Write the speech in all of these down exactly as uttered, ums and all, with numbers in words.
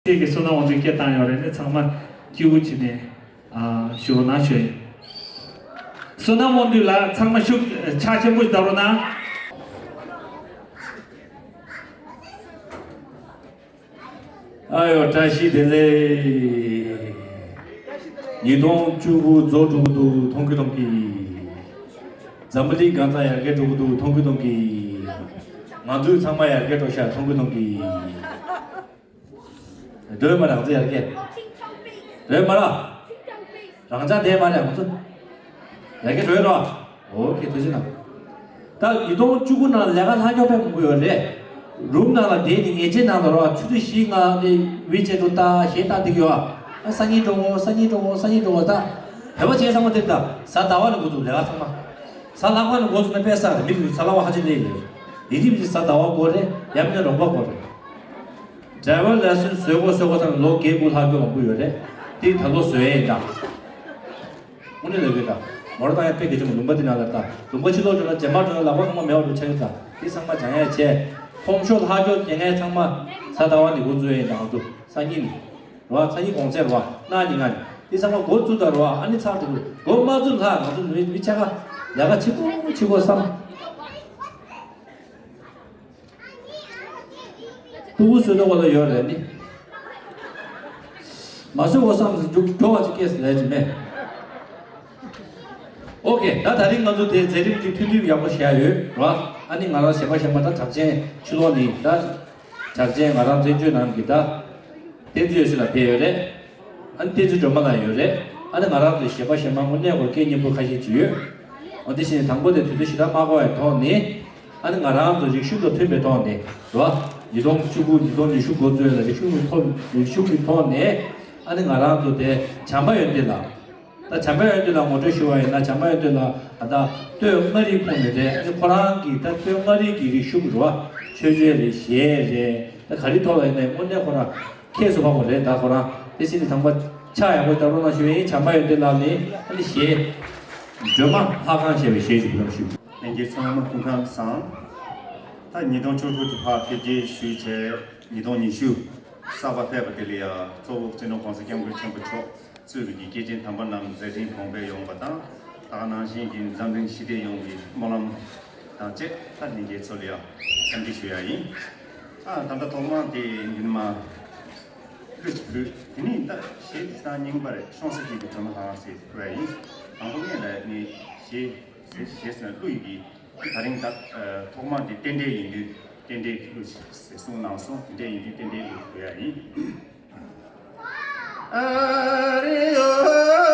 ཁྱེད་ཀྱི་བསོད་ནམས་དབང་འདུས་སྐད་བཏང་ཡོད་རེད་ནས་ཚང་མ་སྐྱིད་པོ་བྱས་ནས་ཨ་བཞུགས་རོགས་གནང་ཞུ་ཡིན། བསོད་ནམས་དབང་འདུས་ལགས་ཚང་མ་ཤུགས་ཕྱག་ཆེན་པོ་ཞིག་བརྡབ་རོགས་གནང་། ཨ་ཡོ་བཀྲ་ཤིས་བདེ་ལེགས། ཉིས་སྟོང་བཅུ་དགུ་རྫོགས་འགྲོ་གི་འདུག་མཐོང་གི་མཐོང་གི། འཛམ་བུ་གླིང་གང་ཚང་ཡར་རྒྱས་འགྲོ་གི་འདུག་མཐོང་གི་མཐོང་གི། ང་ཚོའི་ཚང་མ་ཡར་རྒྱས་འགྲོ་ཤག་མཐོང་གི་མཐོང་གི། འགྲོ་ཡོད་མ་རེད་ང་ཚོ་ཡར་རྒྱས། འགྲོ་ཡོད་མ་རེད། རང་ཅག་བསྡད་མ་རེད་ང་ཚོ། ཡར་རྒྱས་འགྲོ་ཡོད་རོ། ཨོ་ཁེ་ཐུགས་རྗེ་གནང་། ད་ཉིས་སྟོང་བཅུ་དགུ་ནང་ལས་ཀ་ལྷག་ཀྱོག་དཔེ་མང་པོ་ཡོད་རེད། རུམ་ནང་ལ་བསྡད་ནས་ཉལ་ཆས་ནང་ལ་རོ་ཆུ་ཚོད་བཞི་ལྔ་ནས་ཝི་ཆེ་ཊི་ལྟ་གཞས་ལྟ་འདི་ཡོད་ཨ། སང་ཉིན་འགྲོ་འོ་སང་ཉིན་འགྲོ་འོ་སང་ཉིན་འགྲོ་འོ་ད། བོད་པ་བྱས་ཚང་མ་དེར་ད་གཟའ་ཟླ་བ་ནས་འགོ་ཚུགས་ལས་ཀ་ཚང་མ། གཟའ་ལྷག་པ་ནས་འགོ་ཚུགས་ན་དཔེ་བསགས་རེད་མི་དེ་ཚོ་གཟའ་ལྷག་པ་ཧ་ཅང་ལས་ཡོད་རེད། ཡིན་གཅིག་མིན་གཅིག་གཟའ་ཟླ་བ་དགོས་རེད་ཡང་མིན་ན་རོགས་པ་དགོས་རེད། ཌ་རའི་ཝར་ལའི་སན་སི་བཟོ་དགོས་བསམ་ན་ལོ་བརྒྱད་དགུ་ལྷག་རྒྱུ་མང་པོ་ཡོད་རེད། དེ་ད་ལོ་བཟོ་ཡས་ཡིན་ད། དངོས་གནས་ལབ་ཀྱི་ད། མོ་ར་བཏང་ཡ་དཔེ་གལ་ཆེན་པོ་ལུང་པ་འདི་ནང་ལ་ད། ལུང་པ་ཕྱི་ལོགས་འགྲོ་ན་རྗེས་མ་འགྲོ་ན་ལག་པ་ཚང་མ་མེད་པ་འགྲོ་ཆགས་ཀྱི་ད། དེ་ཚང་མ་སྦྱང་ཡ་བྱས། ཁོམ་ཤོ་ལྷག་ཀྱོག་རྒྱག་མཁན་ཚང་མ་གཟའ་ཟླ་བ་ནས་འགོ་བཙུགས་ཡ་ཡིན་ད་ང་ཚོ་སང་ཉིན་ནས། རོ་སང་ཉིན་གུང་སེང་རོ་གནངས་ཉིན་ང་ནས་དེ་ཚང་མ་འགོ་བཙུགས་ད་རོ་ཨ་ནི་ཚར་འགྲོ་འགོ་མ་བཙུགས་ལྷག་ང་ཚོ་མི་མི་ཆ་ག་ལས་ཀ་ཆེ་པོ་ཆེ་པོ་བསམ། ཕྲུ་གུ་བཟོས་ཐོག་ལ་ཡོད་རེད་ནི། མ་བཟོས་འོ་བསམ་ཟིན་རྒྱུ་འགྲོ་བ་ཅིག་སྐྱེས་ལས་ཀྱི་མེད། ཨོ་ཁེ་ད་ད་རིང་ང་ཚོ་དེ་མཛད་རིམ་གྱི་མཐུན་སྒྲིལ་ཡག་པོ་བྱས་ཡོད་ར། ཨ་ནི་ང་རང་གཞས་པ་གཞས་མ་ད་གྲགས་ཅན་ཕྱི་ལོགས་ནི་ད། གྲགས་ཅན་ང་རང་བཙན་བྱོལ་ནང་གི་ད། བསྟན་འཛིན་ཡོད་སྲིད་ལ་ཕེབས་ཡོད་རེད། ཨ་ནི་བསྟན་འཛིན་སྒྲོལ་མ་ལགས་ཡོད་རེད། ཨ་ནི་ང་རང་ཚོའི་གཞས་པ་གཞས་མ་དངོས་གནས་ཁོར་སྐད་སྙན་པོ་ཁ་ཤས་ཅིག་ཡོད། འོ་དེ་བཞིན་དང་པོ་དེ་དུས་ཚོད་ཞེ་དྲག་མ་འགོར་བའི་ཐོག་ནས། ཨ་ནི་ང་རང་ཚོ་རིག་གཞུང་དང་མཐུན་པའི་ཐོག་ནས་རོ། ཉིས་སྟོང་བཅུ་དགུ་ཉིས་སྟོང་ཉི་ཤུ་འགོ་འཛུགས་ལ་རིག་གཞུང་གི་ཐོག་རིག་གཞུང་གི་ཐོག་ནས། ཨ་ནི་ང་རང་ཚོ་དེ་བྱམས་པ་ཡོན་ཏན་ལགས། ད་བྱམས་པ་ཡོན་ཏན་ལགས་ངོ་སྤྲོད་ཞུ་བ་ཡིན་ན་བྱམས་པ་ཡོན་ཏན་ལགས་ད་ལྟ་སྟོད་མངའ་རིས་ཁོངས་ནས་རེད། ཨ་ནི་ཁོ་རང་གིས་ད་སྟོད་མངའ་རིས་ཀྱི་རིག་གཞུང་རོ། ཆོས་སྤྱོད་རེད་གཞས་རེད། ད་ག་རེ་ཐོག་ལ་ཡིན་ནའི་དངོས་གནས་ཁོ་རང་ཁྱེད་སུ་ཕངས་པོ་རེད་ད་ཁོ་རང་། དེ་ཕྱིན་ནས་དང་པོ་ཕྱག་ཡག་པོ་བརྡབ་རོགས་གནང་ཞུ་ཡིན། བྱམས་པ་ཡོན་ཏན་ལགས་ནི་ཨ་ནི་གཞས། སྒྲོལ་མ་ལྷ་ཁང་ཞེས་པའི་གཞས་ཞིག་བརྡབ་ཞུ། ལྷན་རྒྱས་ཚང་མ་སྐུ་ཁམས་བཟང་། ད་ཉིས་སྟོང་བཅུ་དྲུག་དེ་ཕར་ཕེབས་སྐྱེལ་ཞུས་བྱས་ཉིས་སྟོང་ཉི་ཤུ་གསར་པ་ཕེབས་པ་དེ་ལ་ཡང་གཙོ་བོ་སྤྱི་ནོར་༸གོང་ས་༸སྐྱབས་མགོན་ཆེན་པོ་མཆོག་གཙོས་པའི་གི་སྐྱེས་ཆེན་དམ་པ་རྣམས་མཛད་འཕྲིན་གོང་འཕེལ་ཡོང་བ་དང་། ད་ག་ནང་བཞིན་གྱི་འཛམ་གླིང་ཞི་བདེ་ཡོང་བའི་སྨོན་ལམ་དང་བཅས་ད་ལྷན་རྒྱས་ཚོ་ལ་ཡང་འཚམས་འདྲི་ཞུ་ཡ་ཡིན། ཨ་ད་ལྟ་ཐོག་མར་དེ་འདི་ནས་མར་གླུ་ཅིག་ཕུལ། དེ་ནས་ད་གཞས་དེ་སང་རྙིང་པ་རེད། ཤོང་ས་ཅིག་གི་སྒྲོལ་མ་ལྷ་ཁང་ཟེར་ཕུལ་བ་ཡིན། དང་པོ་ངས་ལ་ནི་གཞས་ཟེར་གཞས་ཟེར་ན་གླུ་ཡི་གི་ད་རིང་ད་ཐོག་མར་དེ་རྟེན་འབྲེལ་ཡིན་དུས་རྟེན་འབྲེལ་གྱི་གླུ་ཞིག་ཟེར་གསུངས་གནང་སོང་། དེ་འདྲ་ཡིན་དུས་རྟེན་འབྲེལ་གླུ་དགོས་ཡ་ཡིན། ལོ་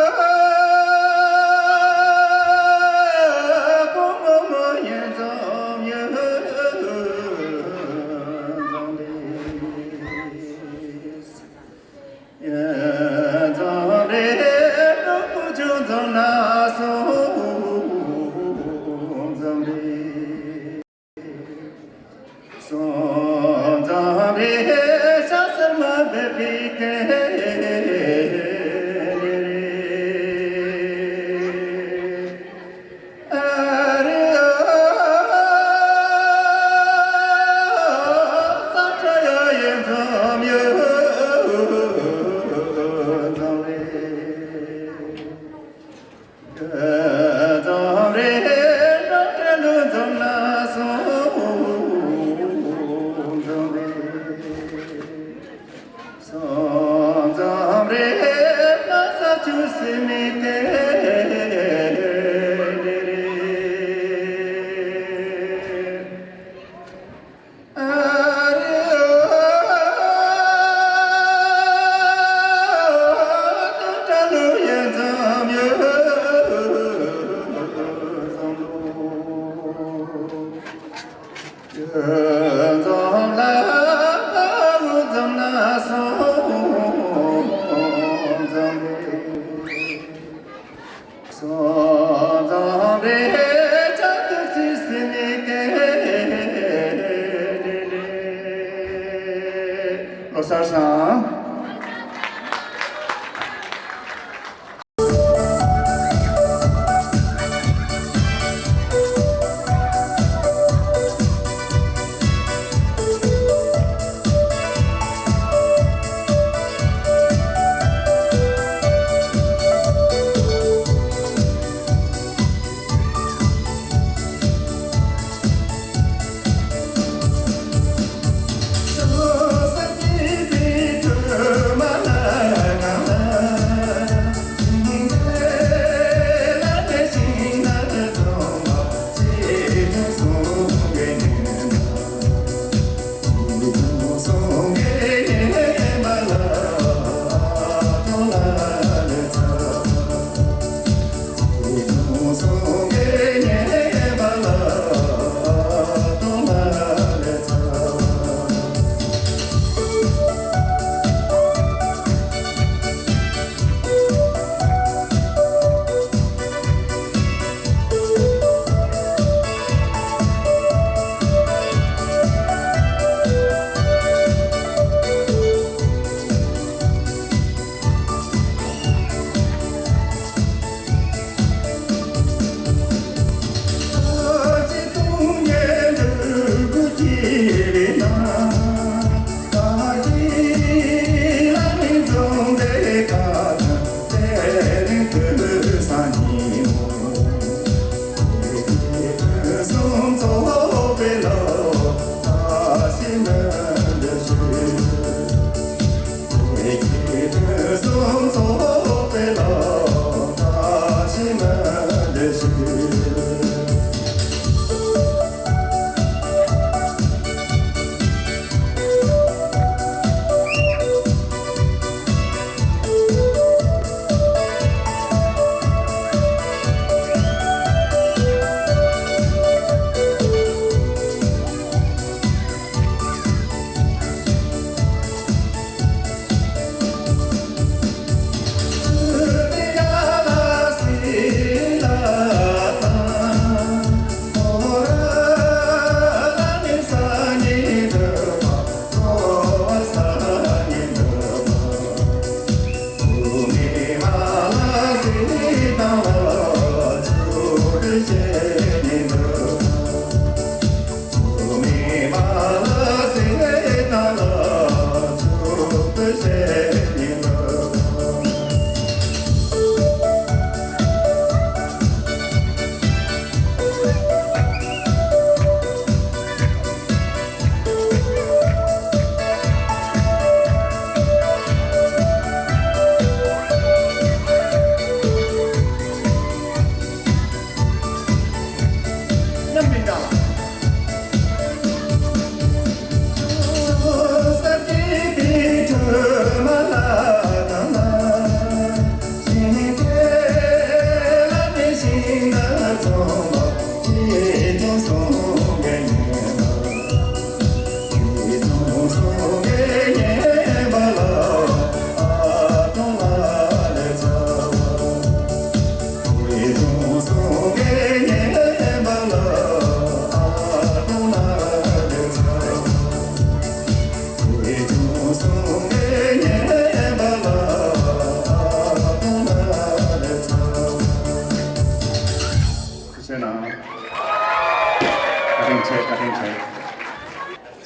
གསར་བཟང་།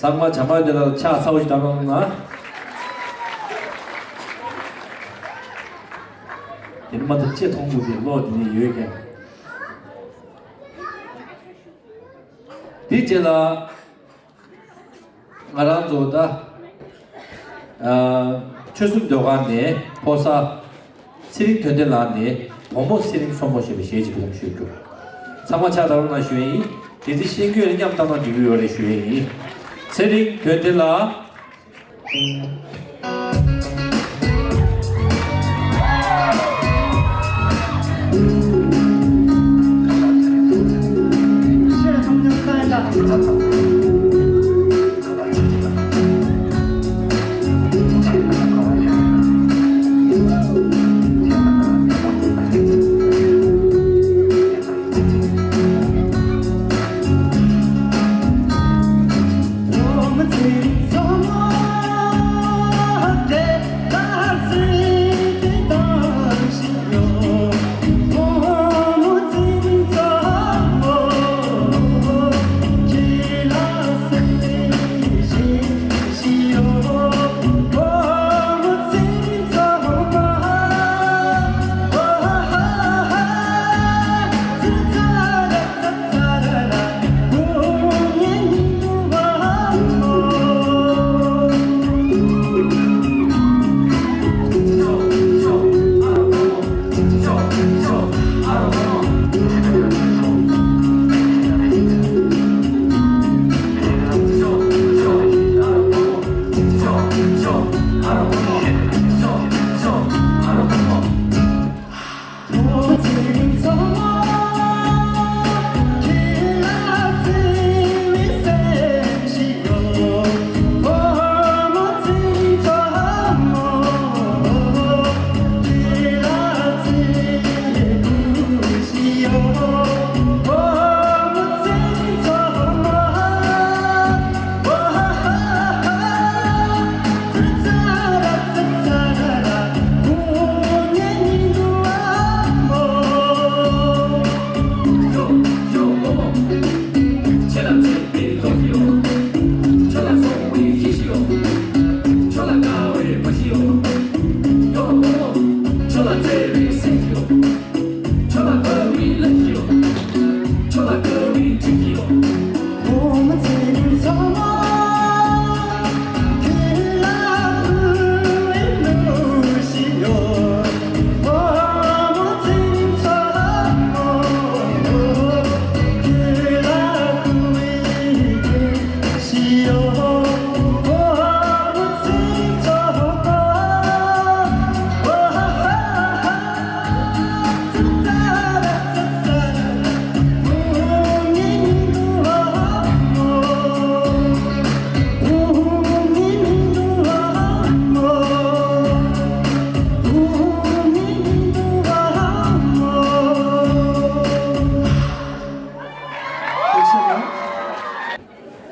ཚང་མ་བྱམས་པ་འདི་ལ་ཕྱག་ཚ་པོ་ཞིག་བརྡབ་རོགས་གནང་། དེ་ནི་མ་ཐུབ་ཅེས་མཐོང་དགོས་ཀྱི་བློ་དེ་ནི་ཡོད་ཀྱང་། དེ་རྗེས་ལ་ང་རང་ཚོ་ད་ཨ་ཆོལ་གསུམ་ཟློས་གར་ནས་ཕོ་གསར་ཚེ་རིང་དོན་ལྡན་ལགས་ནས་བུ་མོ་ཚེ་རིང་མཚོ་མོ་ཞེས་པའི་གཞས་ཅིག་སྒྲོག་ཞུ་རྒྱུ། ཚང་མ་ཕྱག་བརྡབ་རོགས་གནང་ཞུ་ཡ་ཡིན། དེ་ཚེ་ཤེས་རྒྱུ་ཡོད་ན་མཉམ་བཏང་ན་འགྲིག་གི་ཡོད་རེད་ཞུ་ཡ་ཡིན། ཚེ་རིང་དོན་ལྡན་ལགས།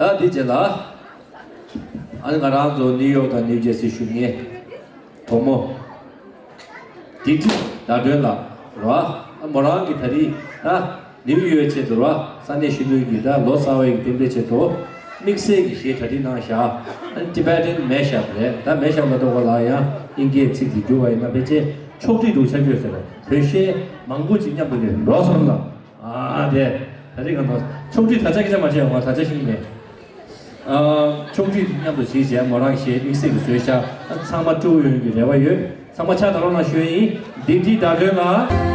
ད་འདི་རྗེས་ལ། ཨ་ནི་ང་རང་ཚོ་ནིའུ་ཡོག་དང་ནིའུ་ཇེར་སི་བཞུགས་མཁན་བུ་མོ་ཌི་ཌི་ཟླ་སྒྲོན་ལགས་རེད་བ། ཨ་མོ་རང་གིས་ད་རེས་ད་ནིའུ་ཡོག་ཆེད་དུ་རེད་བ། ས་གནས་གཞོན་ནུ་གི་ད་ལོ་གསར་བའི་རྟེན་འབྲེལ་ཆེད་དུ་དམིགས་བསལ་གྱི་གཞས་གྲ་སྒྲིག་གནང་བཞག་ཨ་ནི་Tibetan mashup་རེད། ད་mashup་ལབ་དུས་ལ་ཡང་དབྱིན་སྐད་ཚིག་དེ་བསྒྱུར་བ་ཡིན་ན་ཕལ་ཆེར་ཕྱོགས་སྒྲིག་འདུག་ཆ་བསྒྱུར་ཟེར་བ། བོད་གཞས་མང་པོ་ཅིག་མཉམ་དུ་ནས་རོགས་ཚོར་ལ། ཨ་དེ། ད་རེས་གང་དང་ཕྱོགས་སྒྲིག་ད་ཆ་སྐད་ཆ་མ་བྱས་ཡོང་བ་ད་ཆ་ཤེས་ཀྱི་མེད། ཨ་ཕྱོགས་སྒྲིག་མཉམ་དུ་བྱས་བྱས་མོ་རང་གི་གཞས་དམིགས་བསལ་གྱི་བཟོས་ཤག་ཨ་ཚང་མ་སྤྲོ་པོ་ཡོང་གི་རེ་བ་ཡོད། ཚང་མ་ཕྱག་བརྡབ་རོགས་གནང་ཞུ་ཡ་ཡིན། ཌི་ཌི་ཟླ་སྒྲོན་ལགས།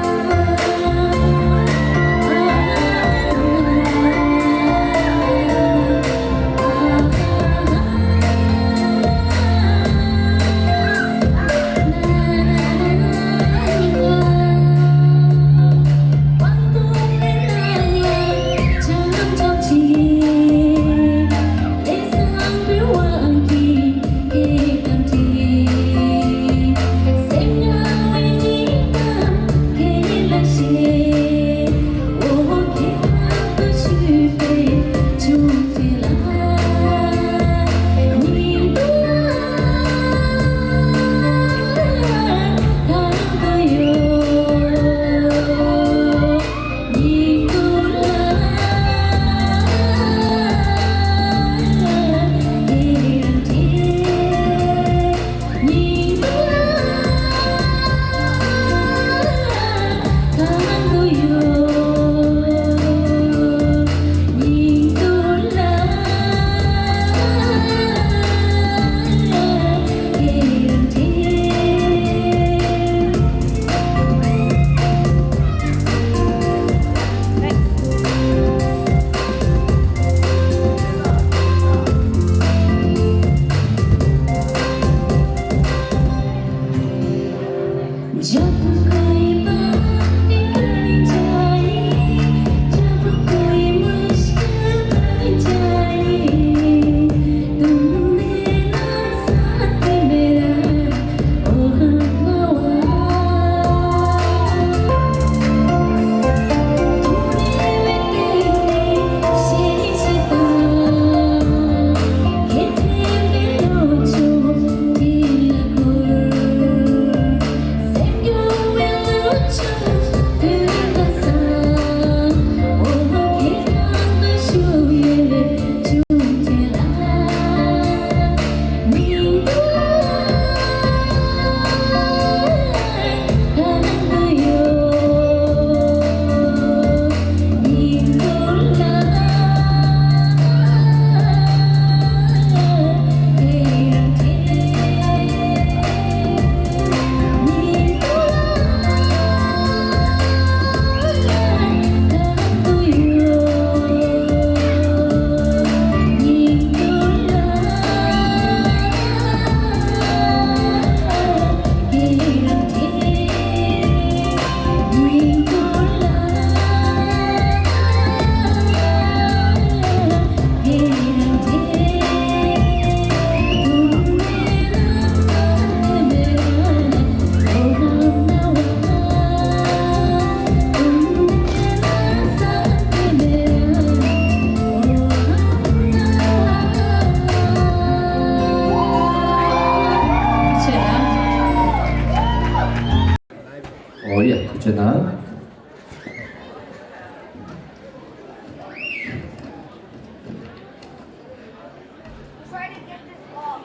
ཟེར་ན།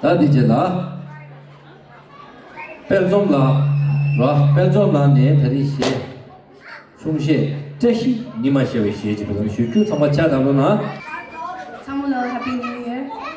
ད་འདི་རྗེས་ལ། དཔལ་འཛོམས་ལགས་ར། དཔལ་འཛོམས་ལགས་ནས་ད་རེས་གཞས། གསུང་གཞས། བཀྲ་ཤིས་ཉི་མ་ཞེས་པའི་གཞས་ཅིག་བོད་ལ་ཞུ་རྒྱུ། ཚང་མ་ཕྱག་བརྡབ་རོགས་གནང་། ཚང་མ་ལ་Happy New Year།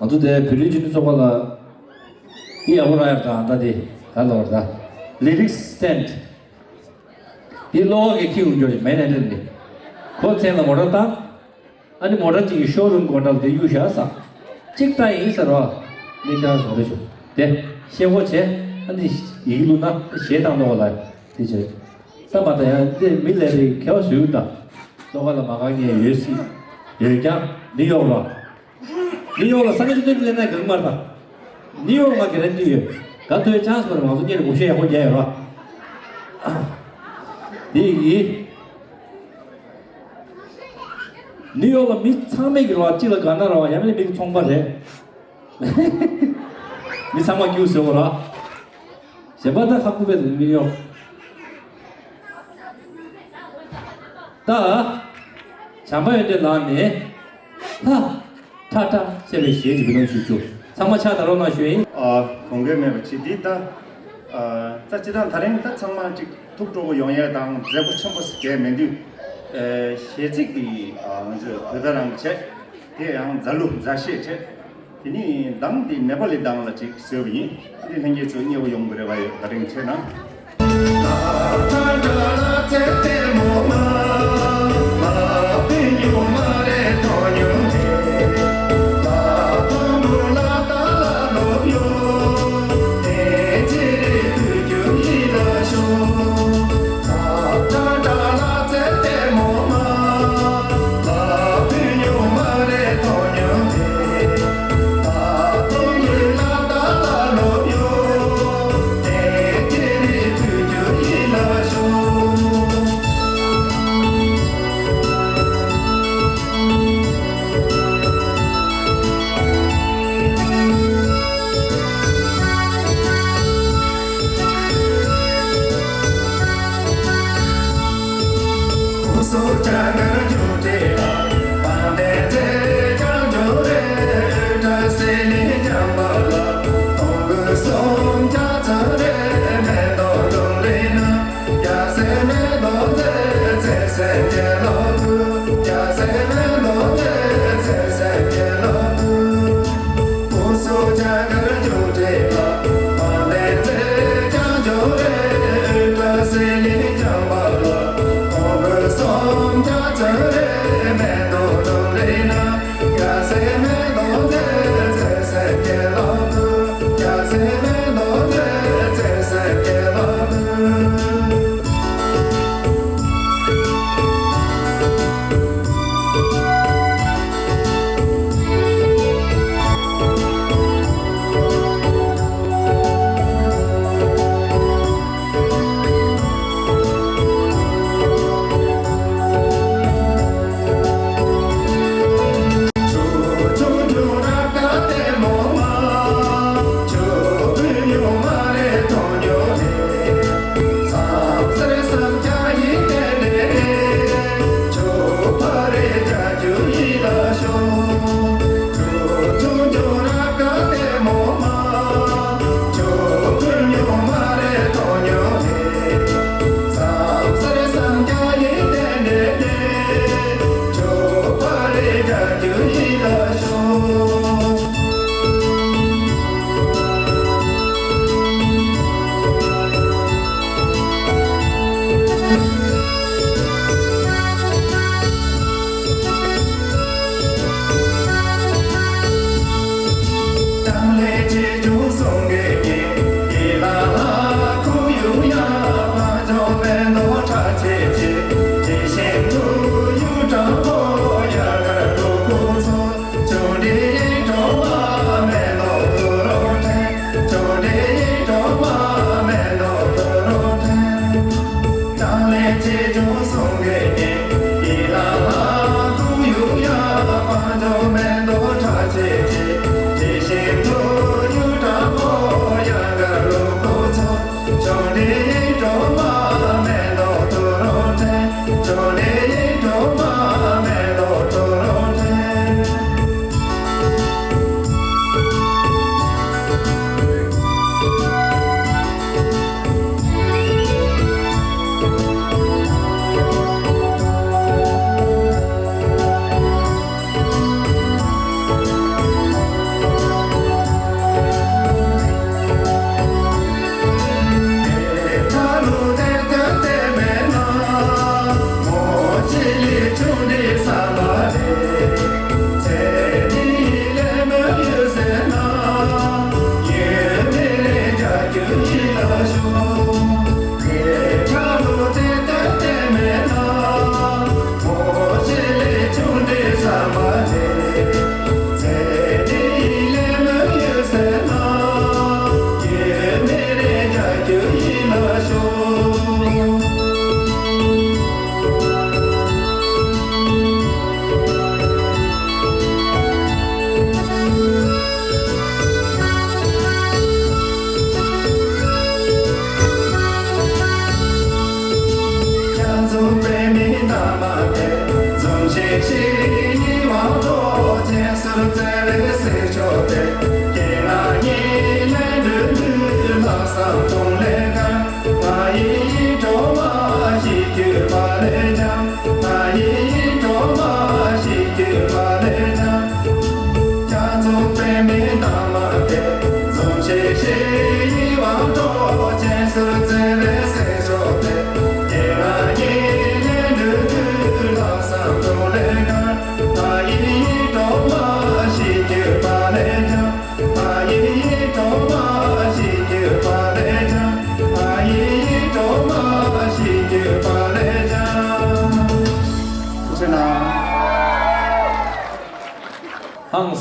ང་ཚོ་དེ་བོད་རིགས་སྤྱི་མཐུན་ཚོགས་པ་ལ་འདི་ཡག་པོ་རག་ཡག་དང་ད་དེ་ག་ལ་བར་ད་ལི་རིགས་སི་ཊེན་ཌི། འདི་གློག་གི་ཁྱི་འུར་འགྱོ་རེད་མེད་ནས་འདྲ་ནི། ཁོ་མཚན་ལ་མོ་ཊ་བཏང་། ཨ་ནི་མོ་ཊ་གཅིག་གི་ཤོ་རུམ་སྒོ་འགྲམ་དེ་གཡུག་བཞག་ས། གཅིག་བཏང་ཡིན་ཟེར་བ། ནི་ཁྱེད་རང་བཟོ་འདྲ་བྱུང་དེ་ཤེས་སྒོ་བྱས། ཨ་ནི་ཡི་གེ་བླུགས་ན་གཞས་བཏང་ནོ་ལ་དེ་བྱས། ད་མ་ད་ཡང་དེ་མི་ལས་རིགས་མཁས་པ་བཟོས་ད། ལོ་ག་ལ་མ་ག་ངས་ཡོད་སྲིད། ཡོད་ཀྱང་ནིའུ་ཡོག་ལ། ནིའུ་ཡོག་ལ་སངས་རྒྱས་བསྟན་པའི་གླིང་ནང་གང་མར་དང་། ནིའུ་ཡོག་ང་གི་རེ་འདུན་ཡོད། ག་ཐོས་ཆང་སོར་མང་ཚོགས་ཉེར་དགུ་ཤེས་ཡག་པོ་རྒྱག་ཡོད་རོགས། འདི་ཡིན། ནིའུ་ཡོག་ལ་མི་ཚང་མས་ཀྱི་རོགས་གཅིག་ལ་དགའ་ན་རོགས་ཡང་མིན་མི་ཚོང་པ་རེད། མི་ཚང་མ་སྐྱུག་ཟེར་བ་རོགས། གཞན་པ་ད་ཁག་པོ་བས་མི་ཡོང་། ད། བྱམས་པ་ཡོན་ཏན་ལགས་ནས། ཧ། ཁྲ་ཁྲ་ཅེས་པའི་གཞས་ཅིག་བུ་ལོན་ཞུ་རྒྱུ། ཚང་མ་ཕྱག་དང་རོགས་གནང་ཞུ་ཡིན། ཨ། གོང་གོད་མེད་པ་ཅིག་འདི་ད། ཨ། ད་སྤྱི་བཏང་ད་རིང་ད་ཚང་མ་ཅིག་ཐུགས་སྤྲོ་པོ་ཡོང་ཡས་དང་མཛད་སྒོ་ཆེན་པོ་ཞིག་གས་མེད་དུས། ཨ། གཞས་ཚིག་འདི། ཨ། ང་ཚོས་བོད་ཟླ་རང་བྱས། དེ་ཡང་མཛའ་གླུ་མཛའ་གཞས་བྱས། དེ་ནས་མདངས་དེ་མེ་པ་ལི་མདངས་ལ་ཅིག་བཟོས་པ་ཡིན། འདི་ལྷན་རྒྱས་ཚོ་མཉེས་པོ་ཡོང་གི་རེད་བ། ཡོད་བཀའ་དྲིན་ཆེ་གནང་།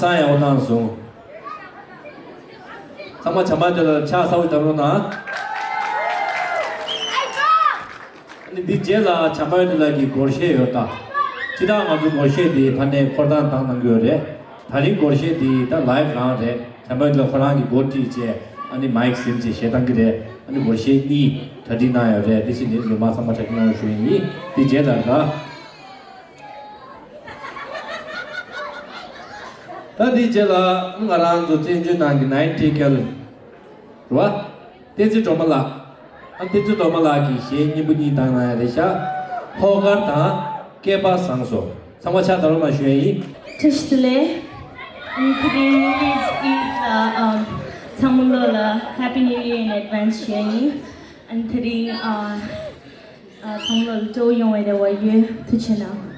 ས་ཡག་པོ་གནང་སོང་། ཚང་མ་བྱམས་པ་དེ་ལ་ཕྱག་གསལ་པོ་བརྡབ་རོགས་གནང་། ཨ་ནི་འདི་རྗེས་ལ་བྱམས་པ་དེ་ལ་གི་སྒོར་གཞས་ཡོད་ད། སྤྱིར་བཏང་ང་ཚོ་སྒོར་གཞས་འདི་ཕ་ནས་འཁོར་སྟངས་བཏང་གནང་གི་ཡོད་རེད། ད་རིང་སྒོར་གཞས་འདི་ད་ལའིབ་རང་རེད། བྱམས་པ་དེ་ལ་ཁོ་རང་གི་སྒོ་ཁྲིད་བྱས། ཨ་ནི་མའིག་ཟིན་བྱས་གཞས་བཏང་གི་རེད། ཨ་ནི་སྒོར་གཞས་གཉིས་གྲ་སྒྲིག་གནང་ཡོད་རེད། དེ་བཞིན་ནི་མི་མང་ཚང་མ་གྲ་སྒྲིག་གནང་རོགས་ཞུ་ཡིན། དེ་རྗེས་ལ་ད། ད་དེའི་རྗེས་ལ་ང་རང་ཚོ་བཙན་བྱོལ་ནང་གི་ནའིན་ཊི་སྐལ་རེད་བ། བསྟན་འཛིན་སྒྲོལ་མ་ལགས། ཨ། བསྟན་འཛིན་སྒྲོལ་མ་ལགས་ཀྱིས་གཞས་སྙན་པོ་གཉིས་བཏང་གནང་ཡ་རེད་ཤག་ཧོ་གར་དང་སྐལ་པ་བཟང་སོང་། ཚང་མ་ཕྱག་བརྡབ་རོགས་གནང་ཞུ་ཡ་ཡིན། བཀྲ་ཤིས་བདེ་ལེགས། ཨ་ནི་དེ་རིང་New Year's Eve ལ་ཨམ་ཚང་མ་ལོ་ལ་Happy New Year in advance ཞུ་ཡ་ཡིན། ཨ་ནི་དེ་རིང་ཨ་ཨ་ཚང་མ་ལོ་ལ་སྤྲོ་བོ་ཡོང་བའི་རེ་བ་ཡོད། ཐུགས་རྗེ་གནང་།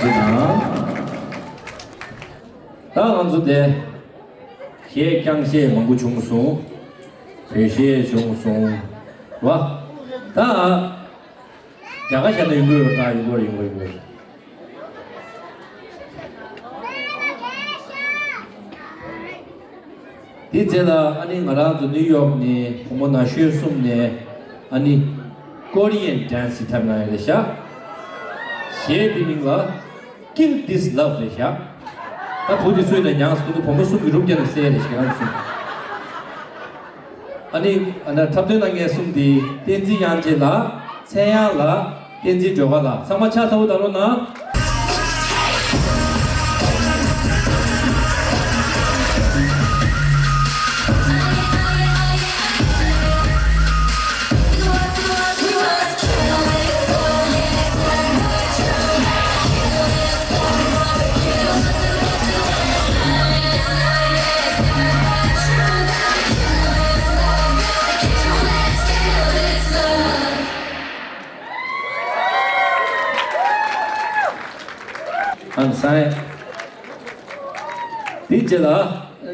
དང་། ད་ང་ཚོ་དེ་གཞས་རྐྱང་གཞས་མང་པོ་བྱུང་སོང་། བོད་གཞས་བྱུང་སོང་། རེད་བ། ད་རྒྱ་གར་ཞབས་ན་ཡོང་གི་ཡོད། ད་ཡོང་གི་ཡོད། ཡོང་གི་ཡོད། དེའི་རྗེས་ལ་ཨ་ནི་ང་རང་ཚོ་ནིའུ་ཡོག་ནས་བུ་མོ་ན་གཞོན་གསུམ་ནས་ཨ་ནི་ཀོ་རི་ཡན་ཌན་སི་འཁྲབ་གནང་ཡོད་རེད་ཤག་གཞས་དེ་མིང་ལ་Kill This Love རེད་ཤག་ད་བུ་དེ་སུ་ཡིན་ན་མྱངས་སོང་། བུ་མོ་གསུམ་གྱིས་རུབ་རྒྱབ་ནས་བསད་རེད་ཤག་རང་གསུམ། ཨ་ནི་ཨ་ན་འཁྲབ་སྟོན་གནང་མཁན་གསུམ་དེ་བསྟན་འཛིན་དབྱངས་ཅན་ལགས། ཚེ་དབྱངས་ལགས། བསྟན་འཛིན་སྒྲོལ་དཀར་ལགས། ཚང་མ་ཕྱག་འཚལ་ལོ་གནང་རོགས་གནང་། ཨང་སང་། དེའི་རྗེས་ལ་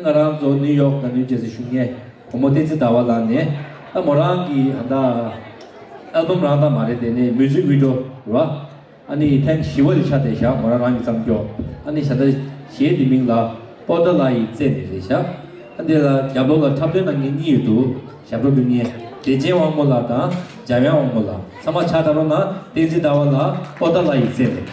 ང་རང་ཚོ་ནིའུ་ཡོག་ནང་ནས་རྒྱལ་སྲས་ཞུ་མཁན་བུ་མོ་བསྟན་འཛིན་ཟླ་བ་ལགས་ནས། ད་མོ་རང་གི་ད་ལྟ་ཨལ་བམ་རང་ད་མ་རེད། དེ་ནས་མིའུ་ཟིག་བི་ཌི་ཡོ་རེད་བ། ཨ་ནི་ཐེངས་བཞི་པ་ལ་ཆགས་བསྡད་ཤག་མོ་རང་རང་གིས་བརྩམས་ཀྱོག་ཨ་ནི་ད་ལྟ་གཞས་དེ་མིང་ལ་པོ་ཏཱ་ལ་ཡི་རྩེ་ནས་རེད་ཤག་ཨ་འདི་ལ་རྒྱབ་ལོགས་ལ་འཁྲབ་སྟོན་གནང་མཁན་གཉིས་ཡོད་འདུག་ཞབས་བྲོ་འཁྲབ་མཁན་བདེ་ཆེན་དབང་མོ་ལགས་དང་འཇམ་དབྱངས་དབང་མོ་ལགས། ཚང་མ་ཕྱག་བརྡབ་རོགས་གནང་། བསྟན་འཛིན་ཟླ་བ་ལགས། པོ་ཏཱ་ལ་ཡི་རྩེ་ནས།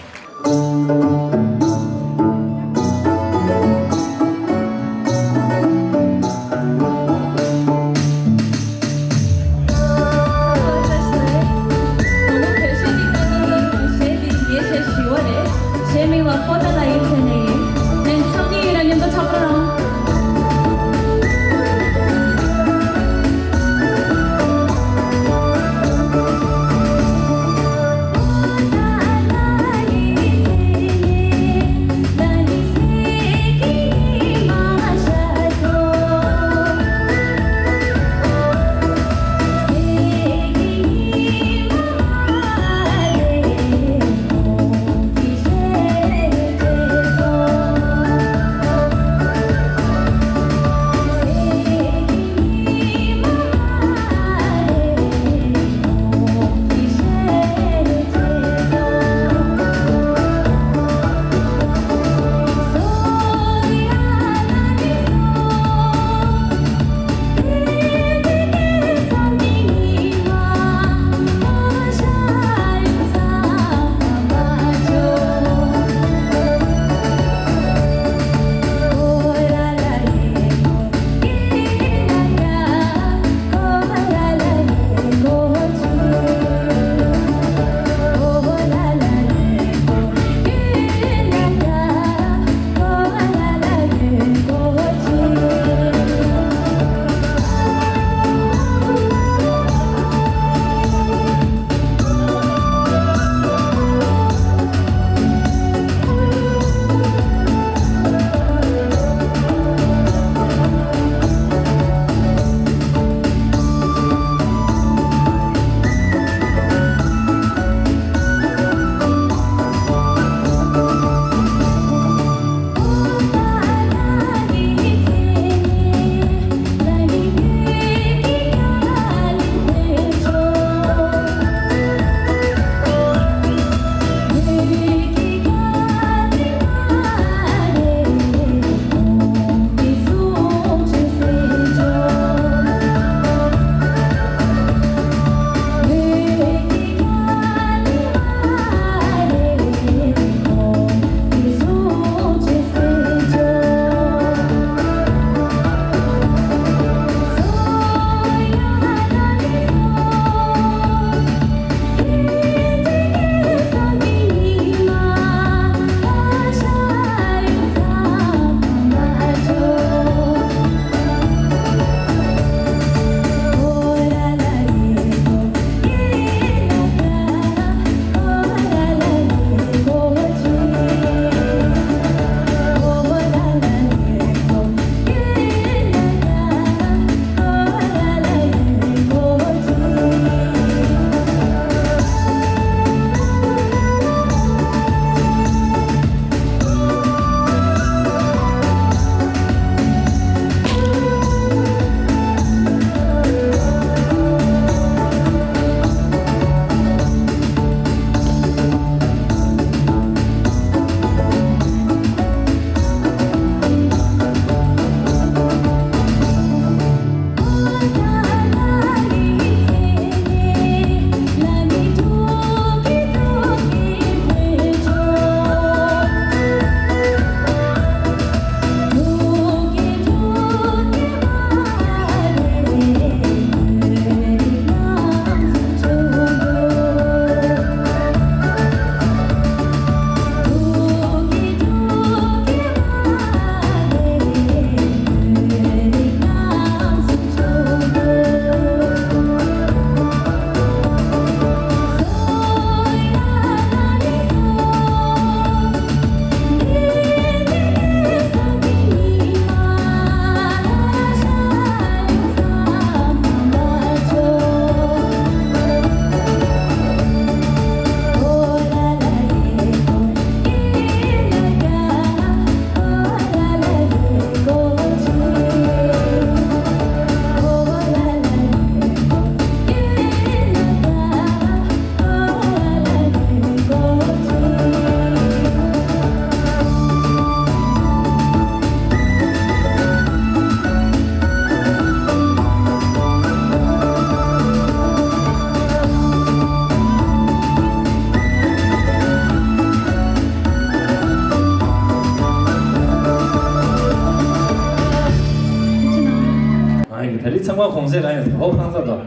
གོང་ཚད་རང་ཡང་ཧོབ་ཧང་སངས་དང་།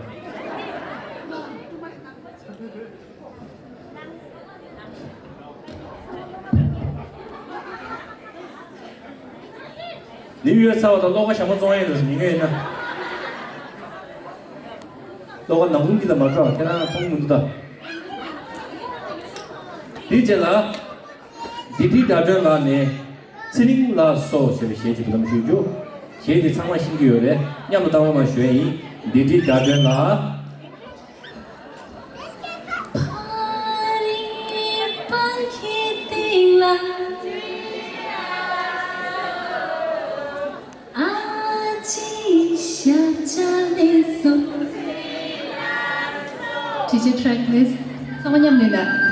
ནིའུ་ཡོག་ཚ་བ་དང་བློ་ཁ་ཞྭ་མོ་བཙོང་ཡས་འདུག་ཟེར་ཉན་ཡོད་ན། བློ་ཁ་ནག་ཁུང་འདི་ལ་མ་སྤྲོ་བ་ཁྱེད་རང་མཐོང་མི་འདུག་ད། དེའི་རྗེས་ལ། བདེ་ཁྲི་ཟླ་སྒྲོན་ལགས་ནས་ཚེ་རིང་ལ་སོགས་ཞེས་པའི་གཞས་ཅིག་འབུལ་ལམ་ཞུ་རྒྱུ། གཞས་དེ་ཚང་མ་ཤེས་ཀྱི་ཡོད་རེད། མཉམ་དུ་བཏང་རོགས་གནང་ཞུ་ཡ་ཡིན། བདེ་ཁྲི་ཟླ་སྒྲོན་ལགས། Teacher, track, please. ཚང་མ་མཉམ་ལས་ན།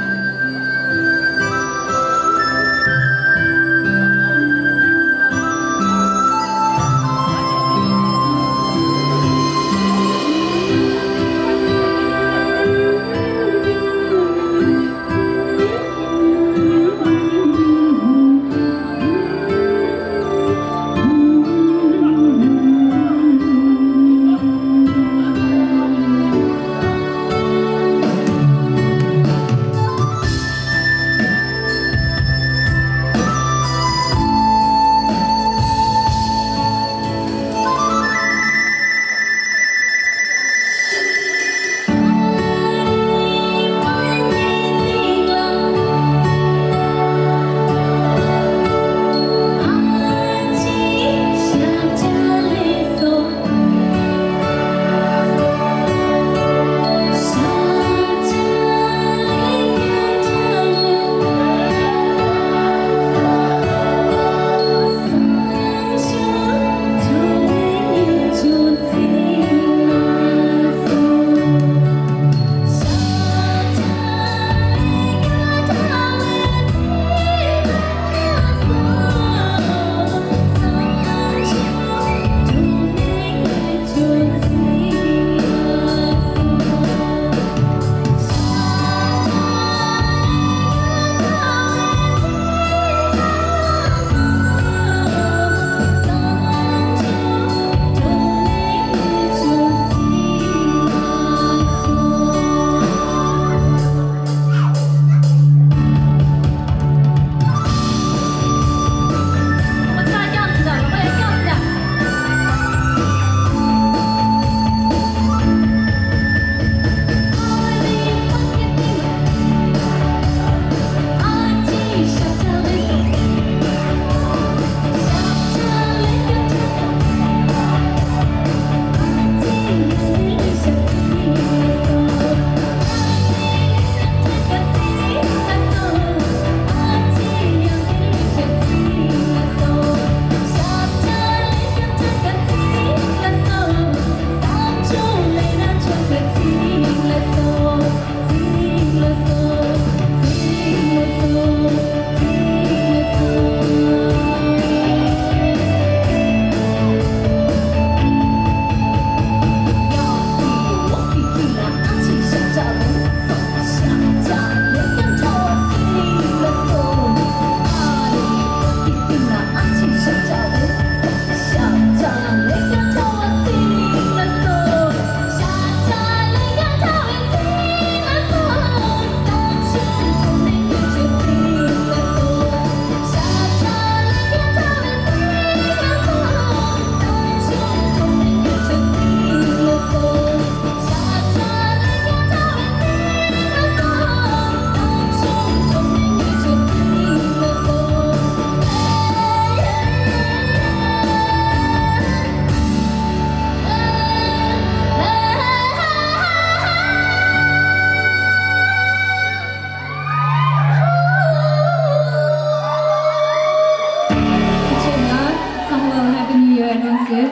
ཚང་མ་ལ་Happy New Year advance ཟེར།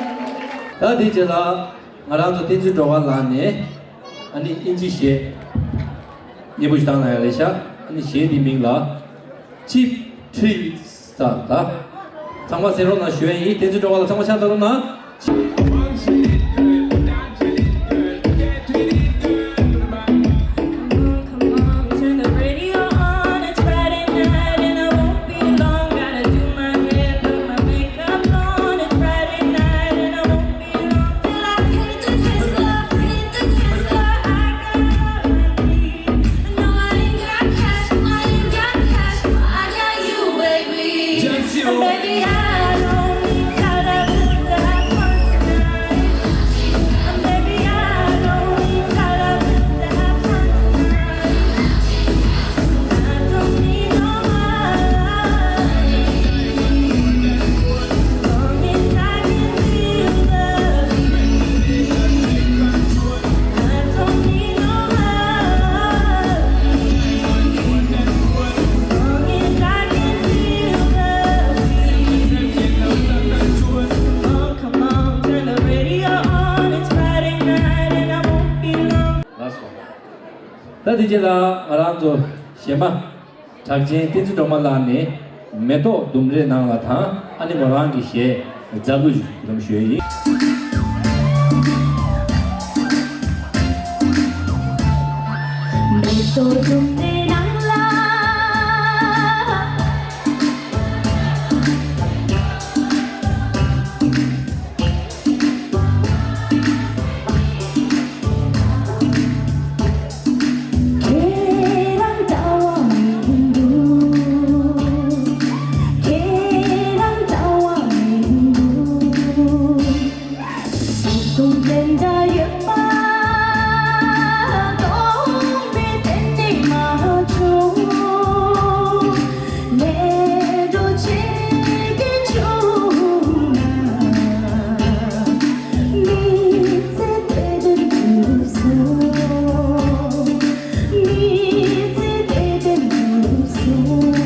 ད་དེ་རྗེས་ལ་ང་རང་ཚོ་བསྟན་འཛིན་སྒྲོལ་དཀར་ལགས་ནས་ཨ་ནི་ཨིན་ཇི་གཞས་སྙན་པོ་ཞིག་བཏང་གནང་ཡ་རེད་ཤག་ཨ་ནི་གཞས་འདིའི་མིང་ལ་Cheap Thrills ཟེར། ད་ཚང་མ་གསན་རོགས་གནང་ཞུ་ཡ་ཡིན། བསྟན་འཛིན་སྒྲོལ་དཀར་ལགས་ཚང་མ་ཕྱག་བརྡབ་རོགས་གནང་། ད་དེ་རྗེས་ལ་ང་རང་ཚོ་གཞས་མ་གྲགས་ཅན་བསྟན་འཛིན་སྒྲོལ་མ་ལགས་ནས་མེ་ཏོག་ལྡུམ་རའི་ནང་ལ་དང་ཨ་ནི་མོ་རང་གི་གཞས་རྫ་གླུ་ཞིག་ལུམ་ཞུ་ཡས་ཡིན། མེ་ཏོག་ལྡུམ་རའི་ནང་ལ། ཁྱེད་རང་འདྲ་བ་མི་འདུག་ཁྱེད་རང་འདྲ་བ་མི་འདུག་སུ་དང་དེ་འདྲ་ཡོད་པ་སྟོང་པའི་གཏན་ནས་མ་བྱུང་། ལས་འགྲོ་ཆེ་གེ་བྱུང་ན། མི་ཚེ་དེ་དུས་འགྲུབ་སོང་། མི་ཚེ་དེ་དུས་འགྲུབ་སོང་།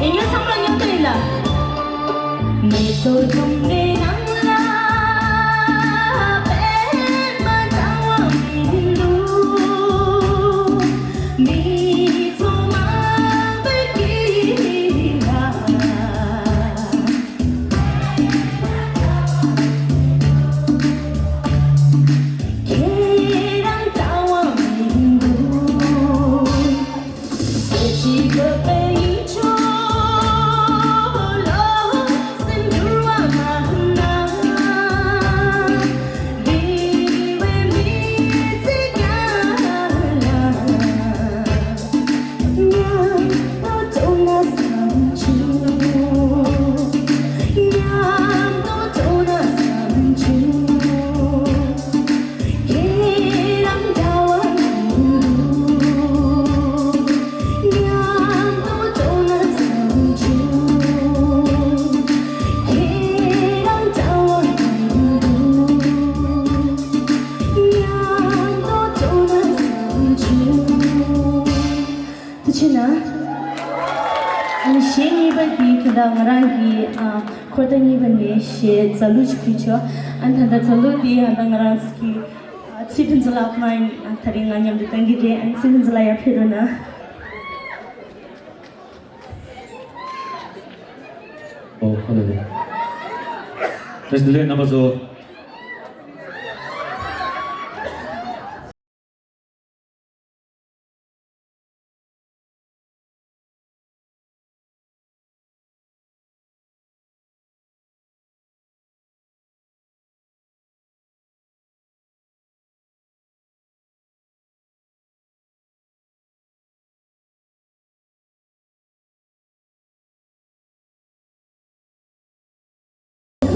ཡིན་ཉོ་ཚང་མ་ཉོ་དོ་ཡིན་ལ། མེ་ཏོག་ལྡུམ་རའི་ནང་ལ་པད་མ་འདྲ་བ་མི་འདུག་མི་ཚོགས་མང་པོའི་དཀྱིལ་ལ། ཁྱེད་རང་འདྲ་བ་མི་འདུག་ཐུགས་རྗེ་གནང་། ཨ་ནི་གཞས་གཉིས་པ་དེ་ད་ལྟ་ང་རང་གི་ཨ་འཁོར་ཐག་གཉིས་པ་ནས་གཞས་རྫ་གླུ་ཅིག་ཕུལ་ཆོག་ཨ་ནི་ད་ལྟ་རྫ་གླུ་དེ་ཨ་ད་ང་རང་ཚོ་གི་ཨ་ཚེ་ཕུན་ཚོགས་ལགས་ཁོ་རང་ཨ་ད་རེས་ང་མཉམ་དུ་བཏང་གི་རེད། ཨ་ནི་ཚེ་ཕུན་ཚོགས་ལགས་ཡར་ཕེབས་རོགས་གནང་། ཨོ་ཧ་ལས་རེད། བཀྲ་ཤིས་བདེ་ལེགས་རྣམ་པ་ཚོ།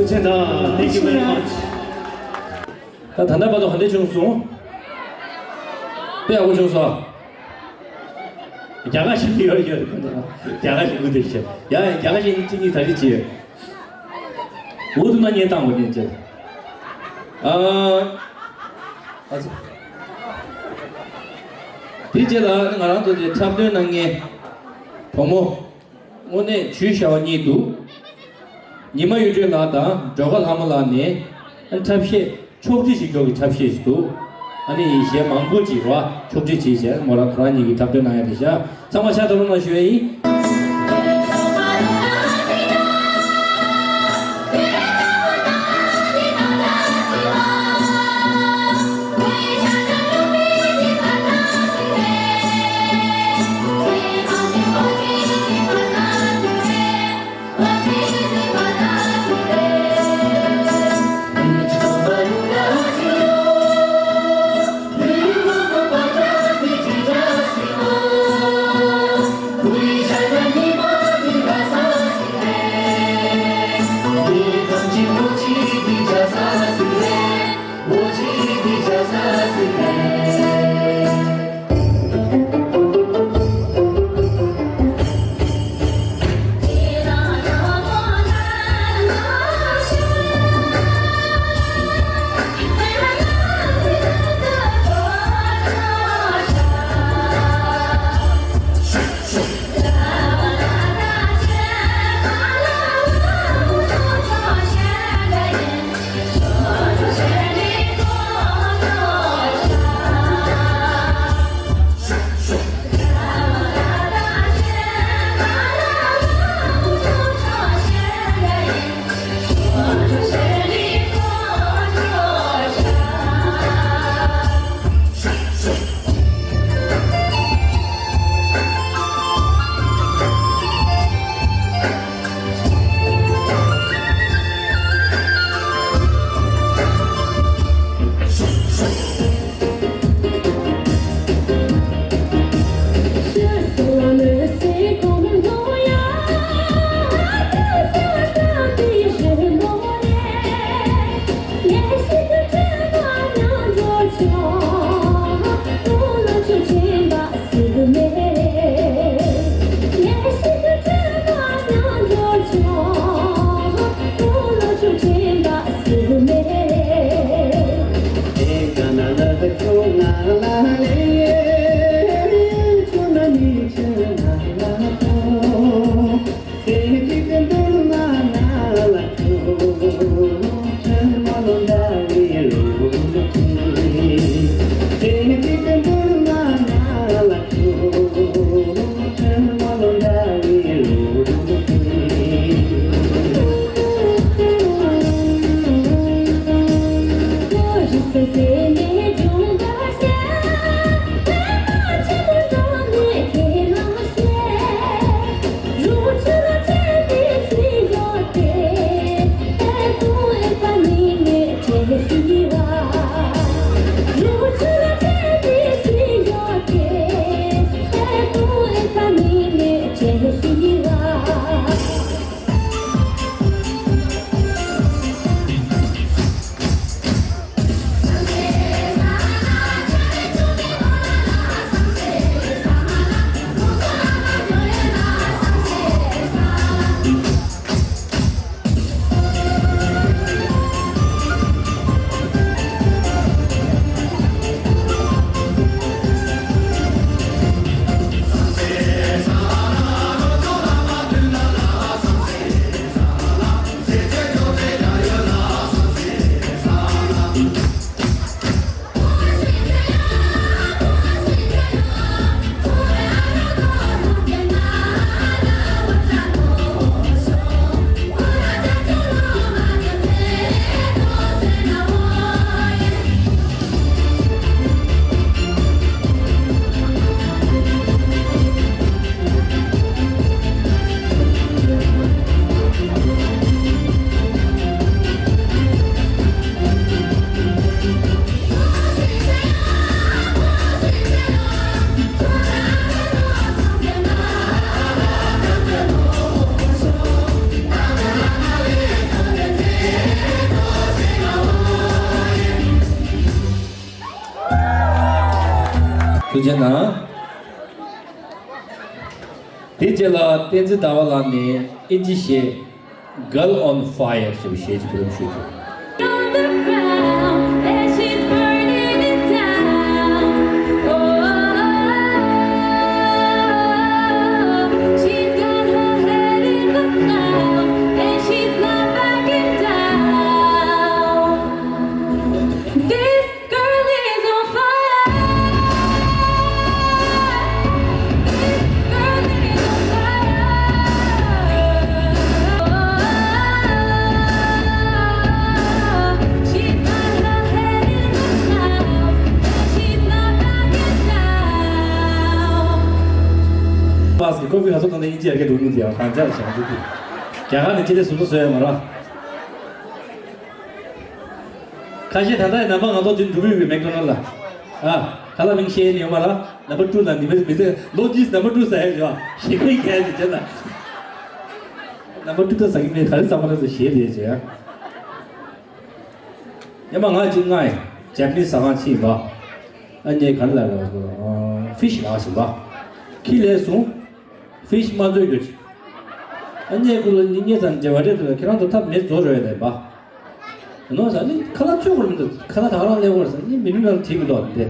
ཐུགས་རྗེ་གནང་། Thank you very much. ད་ད་ལྟ་བར་དུ་ག་འདྲ་བྱུང་སོང་། དཔེ་ཡག་པོ་བྱུང་སོང་། རྒྱ་གར་ཞིག་ཡོད་ཡོད། རྒྱ་གར་ཞིག་མུ་མཐུད་བྱས། ཡ་ཡ། རྒྱ་གར་ཞིག་གཅིག་གཉིས་ག་རེ་བྱས་ཡོད། འུ་ཐུག་ན་བརྙན་བཏང་དགོས་ནས་བྱས། ཨ་ཨ་ཙི། དེ་རྗེས་ལ་ང་རང་ཚོ་དེ་འཁྲབ་སྟོན་གནང་མཁན་བུ་མོ་དངོས་གནས་ཇུས་ཤ་བ་གཉིས་འདུག་ཉི་མ་གཡུ་སྒྲོན་ལགས་དང་སྒྲོལ་དཀར་ལྷ་མོ་ལགས་ནས་འཁྲབ་གཞས། ཕྱོགས་སྒྲིག་བྱེད་ཀྱོག་གི་འཁྲབ་གཞས་ཤིག་འདུག་ཨ་ནི་གཞས་མང་པོ་ཅིག་རོ། ཕྱོགས་སྒྲིག་བྱས་བྱས་མོ་རང་ཁོ་རང་ཉིད་ཀྱིས་འཁྲབ་སྟོན་གནང་ཡ་དེ་བཞག་ཚང་མ་ཕྱག་རྡོར་ལ་ཞུ་ཡ་ཡིན། ཐུགས་རྗེ་གནང་། དེ་རྗེས་ལ་བསྟན་འཛིན་ཟླ་བ་ལགས་ནས་ཨིན་ཇི་གཞས། Girl on Fire ཞེས་པའི་གཞས་ཅིག་ཕུལ་ཞུས་ཏེ། ཀོ་ཕི་ག་ཚོད་བཏང་ནས་དབྱིན་ཇི་ཡར་རྒྱས་འགྲོ་གི་མི་འདུག་ཡང་གང་ཅག་བྱང་ཆུབ་ཀྱི། རྒྱ་གར་ནས་ཅི་ལས་སུ་ཚོ་བཟོས་ཡོད་མ་རེད། ཁ་ཤས་ད་ལྟ་ཡི་ནམ་པ་ང་ཚོ་དུས་འགྲོ་གི་ཡོད་པའི་མེག་ཌོ་ནལ་ལ། ཨ། ཁ་ལག་མིང་ཤེས་ཡོད་མ་རེད། ནམ་པ་ཊུ་ལ་ནི་མི་མི་ཚེ་ལོ་ཇིས་ནམ་པ་ཊུ་ཟ་ཡ་ཡོད། ཞེ་ཁའི་ཁྱད་ཀྱི་བྱེད་ལ། ནམ་པ་ཊུ་ད་ཟ་གི་མེད། ག་རེ་ཟ་མ་རེད་ཟེར་ཞེས་དེ་བྱེད་ཡ། ཉི་མ་ང་གཅིག་ང་ཡི་ཇེ་པ་ནི་སི་ཟ་ཁང་ཕྱིན་པ། ཨ་ནི་ག་ལ་ལ་ཕི་ཤི་ལ་ཟིན་པ། ཁི་ལས་སོང་། ཕི་ཤི་མ་འཛོལ་རྒྱུ་ཅིག་ཨ་ནི་ཁུ་ལ་ནི་ངེད་ཚང་འབྲེལ་བ་རེད་འདུག་ཁྱེད་རང་ཚོ་ཐབས་མེད་བཟོ་རོགས་ཡ་ལས་པ། ནོ་ཟ་ནི་ཁ་ལག་ཚོད་དགོས་མི་འདུག་ཁ་ལག་ད་ག་རང་ལས་དགོས་ཟ་ནི་མི་ནུས་ན་དྲིས་མི་འདུག་དེ།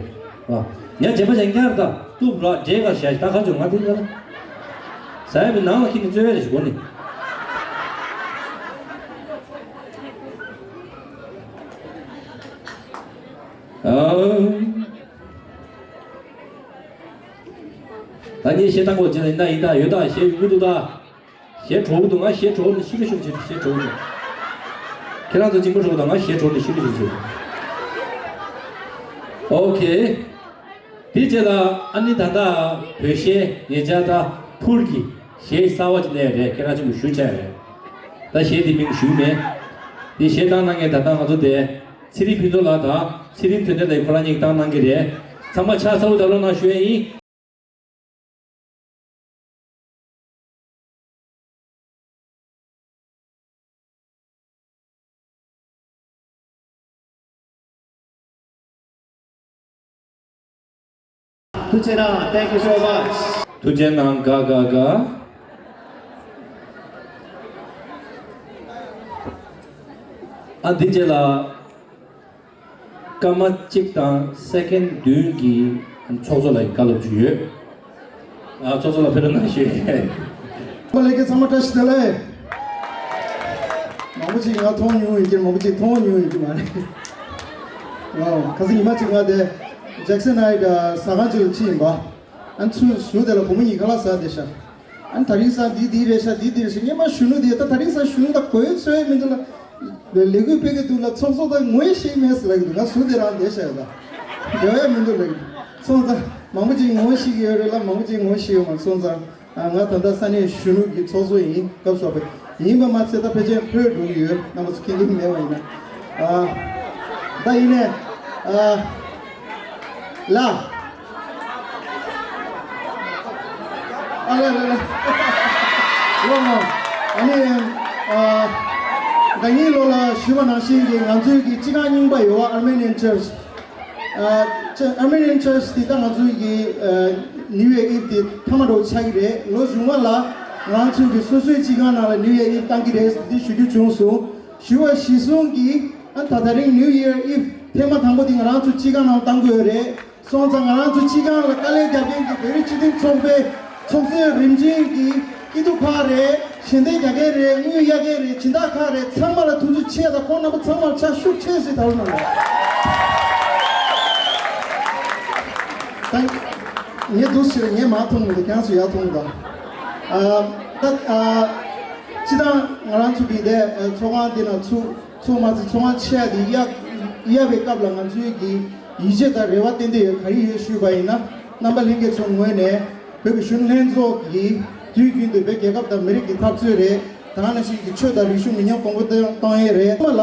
ཨ། ཉ་བྱེད་པ་ཅན་བསྐྱར་ད་གཏུབ་ར་འདྲེ་ག་ཞག་ད་ག་ཚོད་ང་དེ་ལ། ཟ་ཡ་མི་ནང་ལ་ཁྱི་ནི་བཙོས་ཡ་རེ་ཞིག་གོ་ནི། ཨ། ད་ངས་བཤད་སྟངས་གོ་ཅི་ལ་ཡིན་ད་ཡིན་ད་ཡོད་ད་ཞེས་ཡོང་གི་འདུག་ད། ཞེས་གྲོགས་འདུག་ང་ཞེས་གྲོགས་ནི་ཤི་རི་ཤུག་ཆེ་ཞེས་གྲོགས་འདུག་ཁྱེད་རང་ཚོ་གཅིག་པ་གྲོགས་དང་ང་ཞེས་གྲོགས་ནི་ཤི་རི་ཤུག་ཆེ། ཨོ་ཁེ། དེ་རྗེས་ལ་ཨ་ནི་ད་ལྟ་བོད་གཞས་ཉེ་ཆར་ད་ཕུར་གྱི་གཞས་གསར་བ་ཅིག་གླས་རེད། ཁྱེད་རང་ཚོ་མི་ཞུ་བྱ་རེད། ད་གཞས་དེ་མིང་ཞུས་མེད། དེ་གཞས་བཏང་གནང་མཁན་ད་ལྟ་ང་ཚོ་དེ་ཚེ་རིང་ཕུན་ཚོགས་ལགས་དང་ཚེ་རིང་དོན་ལྡན་ལགས་ཁོ་རང་གཉིས་བཏང་གནང་གི་རེད། ཚང་མ་ཕྱག་འཚལ་ལོ་ད་ལོ་གནང་ཞུ་ཡས་ཡིན། ཐུགས་རྗེ་གནང་། Thank you so much. ཐུགས་རྗེ་གནང་། དགའ་དགའ་དགའ། ཨ་འདི་རྗེས་ལ། སྐར་མ་གཅིག་དང་སེ་ཀེན་བདུན་གྱི་ཚོགས་གཙོ་ལགས་ཀྱི་བཀའ་སློབ་ཅིག་ཡོད། ཨ་ཚོགས་གཙོ་ལགས་ཕེབས་རོགས་གནང་ཞུ་ཡས། ཁོ་ལས་ཀའི་ཚང་མ་བཀྲ་ཤིས་བདེ་ལེགས། མང་པོ་ཅིག་ང་མཐོང་མྱོང་ཡོད་ཀྱི་མང་པོ་ཅིག་མཐོང་མྱོང་ཡོད་ཀྱི་མ་རེད། ཨོ་ཁ་སང་ཉི་མ་གཅིག་ང་དེ་ཇེག་སན་ཧའི་ཊི་ཟ་ཁང་ཅིག་ལ་ཕྱིན་ཡིན་པ། ཨ་ཚུར་ཟུར་དེ་ལ་བུ་མོ་གཉིས་ཁ་ལག་ཟ་བསྡད་ཤག་ཨ་ནི་དེ་རིང་སང་འདི་འདི་རེད་ཤག་འདི་འདི་རེད་ཤག་སྔོན་མ་གཞོན་ནུ་དེ་ད་དེ་རིང་སང་གཞོན་ནུ་ད་གོ་ཡོད་ཚོད་མི་འདུག་ལ། ལས་འགུལ་སྤེལ་གི་འདུག་ལ། ཚོགས་གཙོ་ད་ངོ་ཤེས་མེད་ཟེར་ལབ་ཀྱི་འདུག་ང་ཟུར་དེ་རང་བསྡད་ཤག་ཡོད་ད། འབྲེལ་བ་ཡང་མི་འདུག་ལབ་ཀྱི་འདུག་སོང་ཙང་མང་པོ་ཅིག་ངོ་ཤེས་ཀྱི་ཡོད་རེད་ལ། མང་པོ་ཅིག་ངོ་ཤེས་ཡོད་མ་རེད། སོང་ཙང་ང་ད་ལྟ་ས་གནས་གཞོན་ནུ་གི་ཚོགས་གཙོ་ཡིན། སྐབས་སོགས་པ་ཡིན་པ་མ་ཚད་ད་ཕལ་ཆེར་ལྷོད་འགྲོ་གི་ཡོད། རྣམ་པ་ཚོ་མཁྱེན་གྱི་མེད་པ་ཡིན་ན། ཨ་ད་ཡིན་ནས་ཨ། ལ། ཨ་ལ་ལ་ལ། ལོ་མ། ཨ་ནི། ཨ། ཟླ་ཉིན་ལོ་ལ་ཞུས་པ་ནང་བཞིན་གྱི་ང་ཚོའི་གི་སྤྱི་ཁང་རྙིང་པ་ཡོད་པ་Armenian Church། ཨ། Armenian Church དེ་ད་ང་ཚོའི་གི་ཨ། New Year Eve དེ་མཐའ་མ་འགྲོ་ཆགས་ཀྱི་རེད། ལོ་གཞུག་མ་ལ་ང་ཚོའི་གི་སོ་སོའི་སྤྱི་ཁང་ནང་ལ་New Year Eve བཏང་གི་རེད་འདི་ཞུ་རྒྱུ་བྱུང་སོང་། ཞུ་བ་གཞིར་བཟུང་གིས་ཨ་ད་ད་རིང་New Year Eve ཐེངས་མ་དང་པོ་འདི་ང་རང་ཚོ་སྤྱི་ཁང་ནང་བཏང་དགོས་རེད། སོང་ཙང་ང་རང་ཚོ་སྤྱི་ཁང་ལ་དཀའ་ལས་རྒྱབ་མཁན་གྱི་བོད་རིགས་སྤྱི་མཐུན་ཚོགས་པའི་ཚོགས་གཙོའི་རིམ་བྱོན་གྱི་སྐྱིད་སྡུག་ཁག་རེད། ཞལ་འདེབས་རྒྱག་མཁན་རེད། དངུལ་གཡར་མཁན་རེད། སྦྱིན་བདག་ཁག་རེད། ཚང་མ་ལ་ཐུགས་རྗེ་ཆེ་དང་ཁོང་རྣམ་པ་ཚང་མར་ཕྱག་ཤུགས་ཆེ་ཞེས་ད་རུང་གནང་དགོས། ད་ངས་འདུག་ཟེར་ངས་མ་མཐོང་མི་འདུག་ཁྱེད་རང་ཚོ་ཡར་མཐོང་མི་འདུག་ཨ་ད་ཨ་སྤྱི་བཏང་ང་རང་ཚོ་གི་དེ་ཚོགས་ཁང་འདི་ན་ཚུགས། ཚོགས་མ་ཚོགས་ཚོགས་ཁང་ཆེ་བ་དེ་གཡར་གཡར་བའི་སྐབས་ལ་ང་ཚོའི་གི་ཡིད་ཆེས་དང་རེ་བ་ཏན་ཏན་ཡོད། ག་རེ་ཡོད་ཞུས་པ་ཡིན་ན་རྣམ་པ་ལྷན་རྒྱས་ཚོ་ངོས་ནས་བོད་ཀྱི་གཞོན་ནུ་ལྷན་ཚོགས་ཀྱིས་དུས་རྒྱུན་དུ་བོད་རྒྱལ་ཁབ་དང་མི་རིགས་ཀྱི་འཐབ་རྩོད་རེད། ད་ག་ནང་བཞིན་གྱི་ཆོས་དང་རིག་གཞུང་མི་ཉམས་གོང་འཕེལ་གཏོང་ཡས་རེད། ཚང་མ་ལ་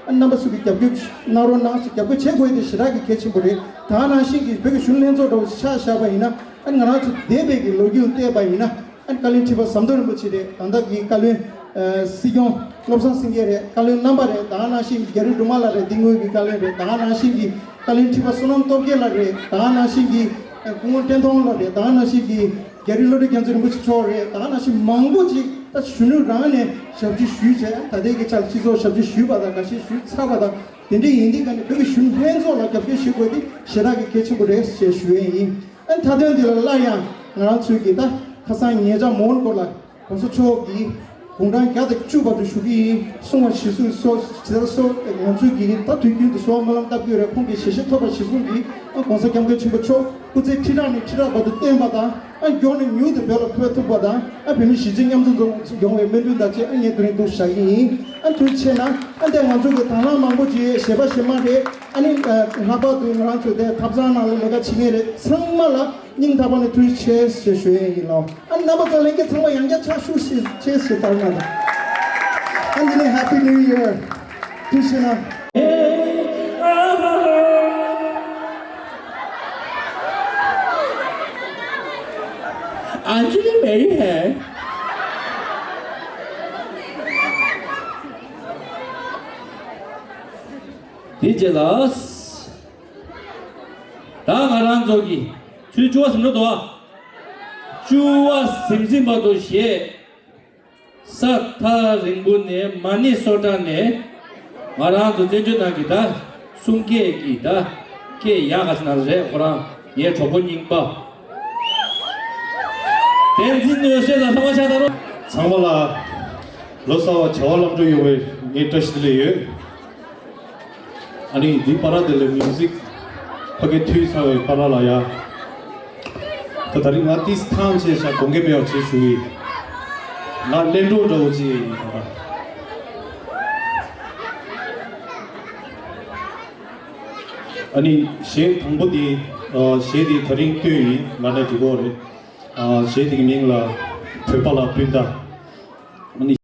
རྣམ་པ་ཚོ་གིས་རྒྱབ་སྐྱོར་གནང་རོགས་གནང་ཞེས་རྒྱབ་སྐྱོར་བྱེད་དགོས་དེ་ཞེ་དྲག་གི་གལ་ཆེན་པོ་རེད། ད་ག་ནང་བཞིན་གྱི་བོད་ཀྱི་གཞོན་ནུ་ལྷན་ཚོགས་འདྲ་བོ་ཞིག་ཆ་བཞག་པ་ཡིན་ན་ཨ་ང་རང་ཚོ་འདས་པའི་གི་ལོ་རྒྱུས་ལ་བལྟས་པ་ཡིན་ན། ཨ་ནི་བཀའ་བློན་ཁྲི་པ་ཟམ་གདོང་རིན་པོ་ཆེ་རེད། ད་ལྟ་གི་བཀའ་བློན་ཨ་སྲིད་སྐྱོང་བློ་བཟང་སེང་གེ་རེད། བཀའ་བློན་རྣམ་པ་རེད། ད་ག་ནང་བཞིན་རྒྱ་རི་སྒྲོལ་མ་ལགས་རེད། འདི་སྔོན་གྱི་བཀའ་བློན་རེད། ད་ག་ནང་བཞིན་གྱི་བཀའ་བློན་ཁྲི་པ་བསོད་ནམས་སྟོབས་རྒྱལ་ལགས་རེད། ད་ག་ནང་བཞིན་གྱི་ཨ་སྐུ་ངོ་བཀྲས་མཐོང་ལགས་རེད། ད་ག་ནང་བཞིན་གྱི་རྒྱ་རི་བློ་གྲོས་རྒྱ་མཚོ་རིན་པོ་ཆེ་མཆོག་རེད། ད་ག་ནང་བཞིན་མང་པོ་ཅིག་ད་གཞོན་ནུ་རང་ནས་ཞབས་ཕྱི་ཞུས་བྱས་ད་ལྟའི་གི་ཆར་སྤྱི་ཚོགས་ཞབས་ཕྱི་ཞུས་པ་དང་། འགའ་ཤས་ཞུས་ཚར་བ་དང་། དེ་འདྲ་ཡིན་དུས་ཀ་ནས་བོད་ཀྱི་གཞོན་ནུ་ལྷན་ཚོགས་ལ་རྒྱབ་སྐྱོར་ཞུ་དགོས་དེ་ཞེ་དྲག་གི་གལ་ཆེན་པོ་རེད་ཅེས་ཞུ་ཡས་ཡིན། ཨ་མཐའ་དོན་འདི་ལ་སླར་ཡང་ང་རང་ཚོའི་གི་ད་ཁ་སང་ཉེ་ཆར་མོན་གྷོ་ལ་༸གོང་ས་མཆོག་གིས་དགུང་གྲངས་བརྒྱ་དང་བཅུ་བར་དུ་བཞུགས་ཀྱི་ཡིན་གསུང་བ་གཞིར་བཟུང་སོ་ཇི་ལྟར་སོ་ང་ཚོའི་གི་ད་དུས་རྒྱུན་དུ་གསོལ་བ་སྨོན་ལམ་བཏབ་ཀྱི་ཡོད་རེད། ཁོང་གི་ཞལ་བཞེས་ཐོབ་པ་གཞིར་བཟུང་གིས་ཨ་༸གོང་ས་༸སྐྱབས་མགོན་ཆེན་པོ་མཆོག་སྐུ་ཚེ་ཁྲི་ཕྲག་ནས་ཁྲི་ཕྲག་བར་དུ་བརྟན་པ་དང་། ཨ་མགྱོགས་ནས་མྱུར་དུ་བོད་ལ་ཕེབས་ཐུབ་པ་དང་། ཨ་བོད་མི་གཞིས་བྱེས་མཉམ་འཛོམས་ཡོང་བའི་སྨོན་འདུན་དང་བཅས་ཨ་ངས་དེ་རིང་འདུག་བཞག་གི་ཡིན། ཨ་དུས་ཆེ་ན། ཨ་འདས་ང་ཚོ་གི་དང་བླངས་མང་པོ་ཅིག་གཞས་པ་གཞས་མ་རེད། ཨ་ནི་ལྷག་པར་དུ་ང་རང་ཚོ་དེ་ཐབ་ཚང་ནང་ལ་ལས་ཀ་བྱེད་མཁན་རེད། ཚང་མ་ལ་སྙིང་ཐག་པ་ནས་ཐུགས་རྗེ་ཆེ་ཞེས་ཞུ་ཡས་ཡིན་ལོ། ཨ་ནི་རྣམ་པ་ཚོ་ལྷན་རྒྱས་ཚང་མ་ཡང་བསྐྱར་ཕྱག་ཤུགས་ཤིག་ཆེ་ཞེས་བསྟར་གནང་དང་། ཨ་འདི་ནས་Happy New Year ཐུགས་རྗེ་གནང་། अंजलि मेरी है। དེ་རྗེས་ལ། ད་ང་རང་ཚོ་གི་ཆུ་བཅུ་བ་ཟིན་འགྲོ་དོ། བཅུ་བ་ཟིན་ཟིན་བར་དུ་གཞས། ས་ཐག་རིང་པོ་ནས་མ་ཎི་སོ་ཊ་ནས་ང་རང་ཚོ་བཙན་བྱོལ་ནང་གི་ད་གསུང་སྐད་ཀྱི་ད་སྐད་ཡག་ག་ཞིག་ན་རེད། ཁོ་རང་ངའི་གྲོགས་པོ་རྙིང་པ། བསྟན་འཛིན་འོད་ཟེར་ལ་ལྷ་མ་ཆགས་ད་རོ། ཚང་མ་ལ་ལོ་གསར་བ་བྱ་བ་ལམ་འགྲོ་ཡོང་བའི་ངས་བཀྲ་ཤིས་བདེ་ལེགས་ཡོད། ཨ་ནི་འདི་པ་ར་དེ་ལས་མིའུ་ཟིག་ཕ་གི་འཐུས་ཚང་བའི་པ་ར་ལ་ཡ། ད་ད་རིང་ང་ཏིས་ཐང་ཆེ་ཤ་དགོངས་འགལ་མེད་པ་བྱེད་ཞུ་ཡི། ང་གླེན་གྲོགས་འདྲ་བོ་ཅིག་ཡིན་ད། ཨ་ནི་གཞས་དང་པོ་དེ་གཞས་དེ་ད་རིང་བཏོན་ཡིན་ང་ནས་འགྲིག་གོ་རེད། གཞས་དེ་གི་མིང་ལ་བོད་པ་ལ་སྤུན་ཟླ། ཨ་ནི།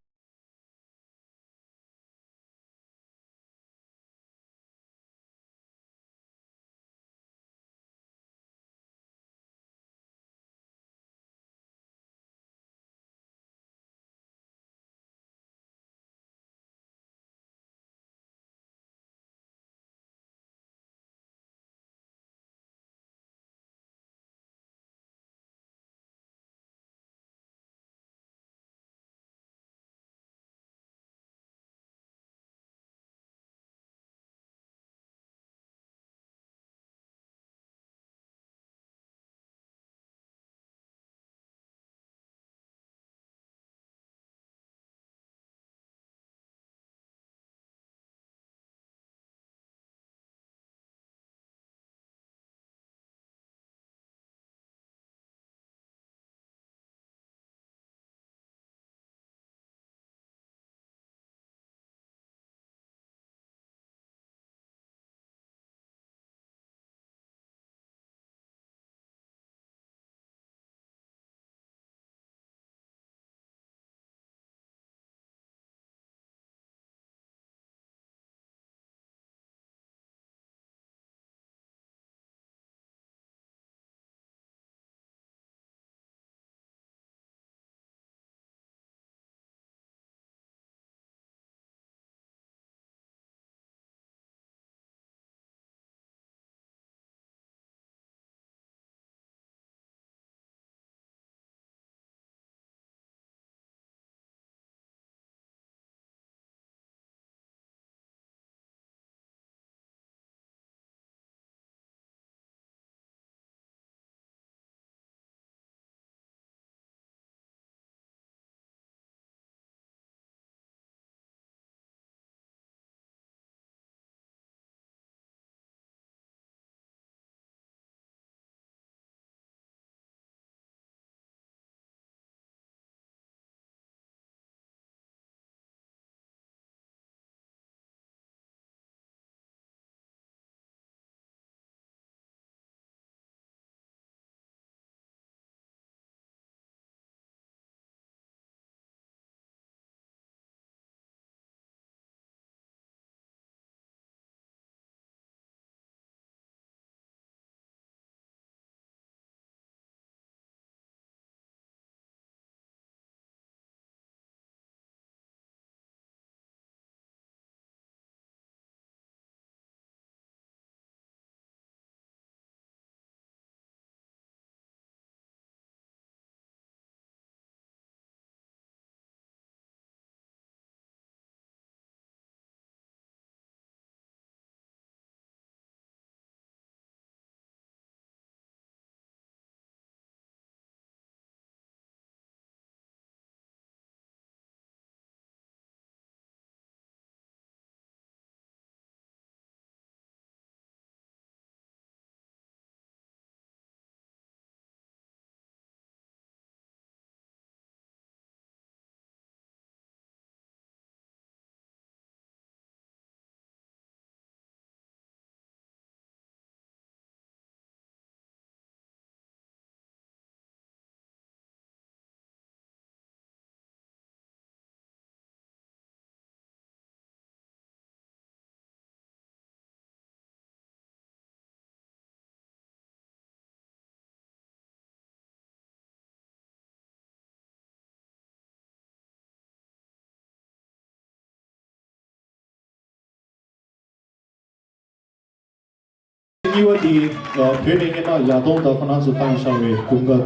གཉིས་པ་དེ་བོད་ནས་སྔོན་མ་ཡར་ཐོན་དང་ཁོ་རང་ཚོ་བཏང་བཞག་པའི་ཀུན་དགའ་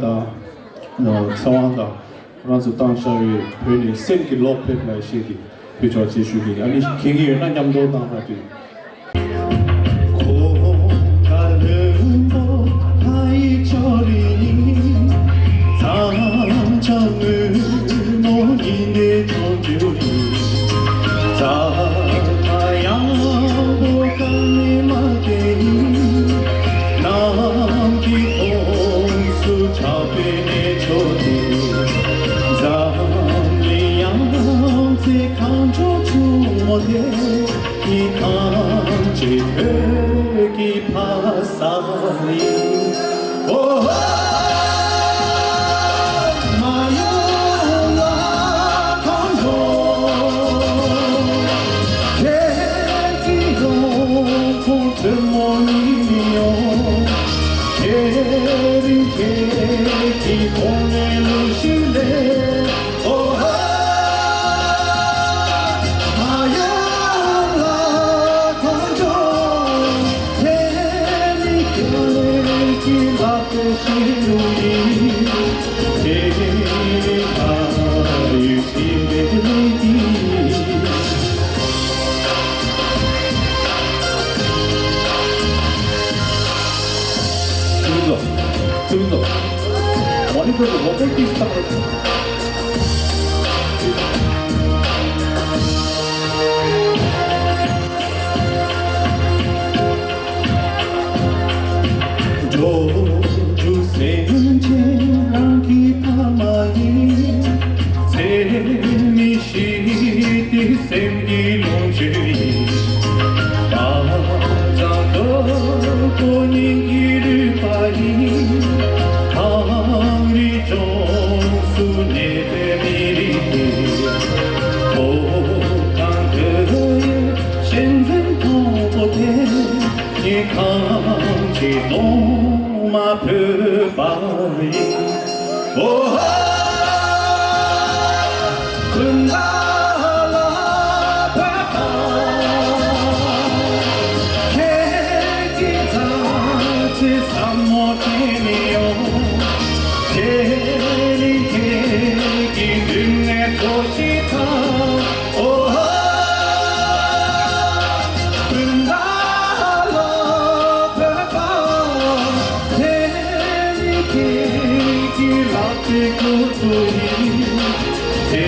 དང་ཚེ་དབང་དང་ཁོ་རང་ཚོ་བཏང་བཞག་པའི་བོད་ནས་སེམས་ཀྱི་ལོག་ཕེབས་ལ་ཞེས་ཏེ་བོད་ཆོག་ཅེས་ཞུ་གི་ཡིན། ཨ་ནི་མཁྱེན་གྱི་ཡོད་ན་མཉམ་དུ་བཏང་རོགས་གྱིས། འགྲོ་རྒྱུ་སེམས་ཅན་རང་གི་ཕ་མ་ཡིན། ཚེ་ནི་ཤི་སྟེ་སེམས་ཀྱི་ལོངས་སྤྱོད་ཡིན། བག་ཚ་དོག་པོ་སྙིང་གི་རུས་པ་ཡིན། གངས་རི་ལྗོངས་སུ་གནས་པའི་མི་རིགས་ཏེ། མཐོ་སྒང་དུ་ཡོད་གཅན་གཟན་མཐོན་པོ་དེ། ངས་གང་བྱེད་གཏོང་མ་ཕོད་པ་ཡིན། ཨོ་ཧོ། སྤུན་ཟླ་ལ་ཕེབས་པ། ཁྱེད་ཀྱི་ཚ་ཚེ་བསམ་བློ་དྲན་ནས་ཡོང་། དེ་རིང་ཁྱེད་ཀྱི་མདུན་ནས་ཐུགས་རྗེ་ཆེ། ཨོ་ཧོ། སྤུན་ཟླ་ལ་ཕེབས་པ། དེ་ནི་ཁྱེད་ཀྱི་ལག་པའི་སྐོར་དུ་ཡིན། དེ་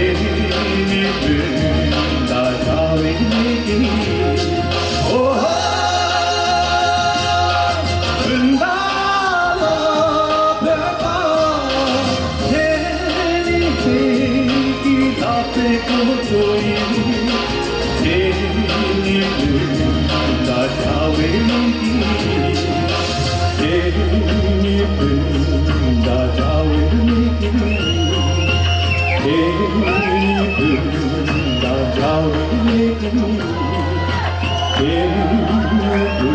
ནི་སྤུན་ཟླ་འདྲ་བའི་མིག་གིས། ཨོ་ཧོ། སྤུན་ཟླ་ལ་ཕེབས་པ། དེ་ནི་ཁྱེད་ཀྱི་ལག་པའི་སྐོར་དུ་ཡིན། དེ་ནི་སྤུན་ཟླ་འདྲ་བའི་མིག་གིས། དེ་ནི་སྤུན་ཟླ་འདྲ་བའི་མིག་གིས། དེ་ནི་སྤུན་ཟླ་འདྲ་བའི་མིག་གིས། དེ་ནི་སྤུན་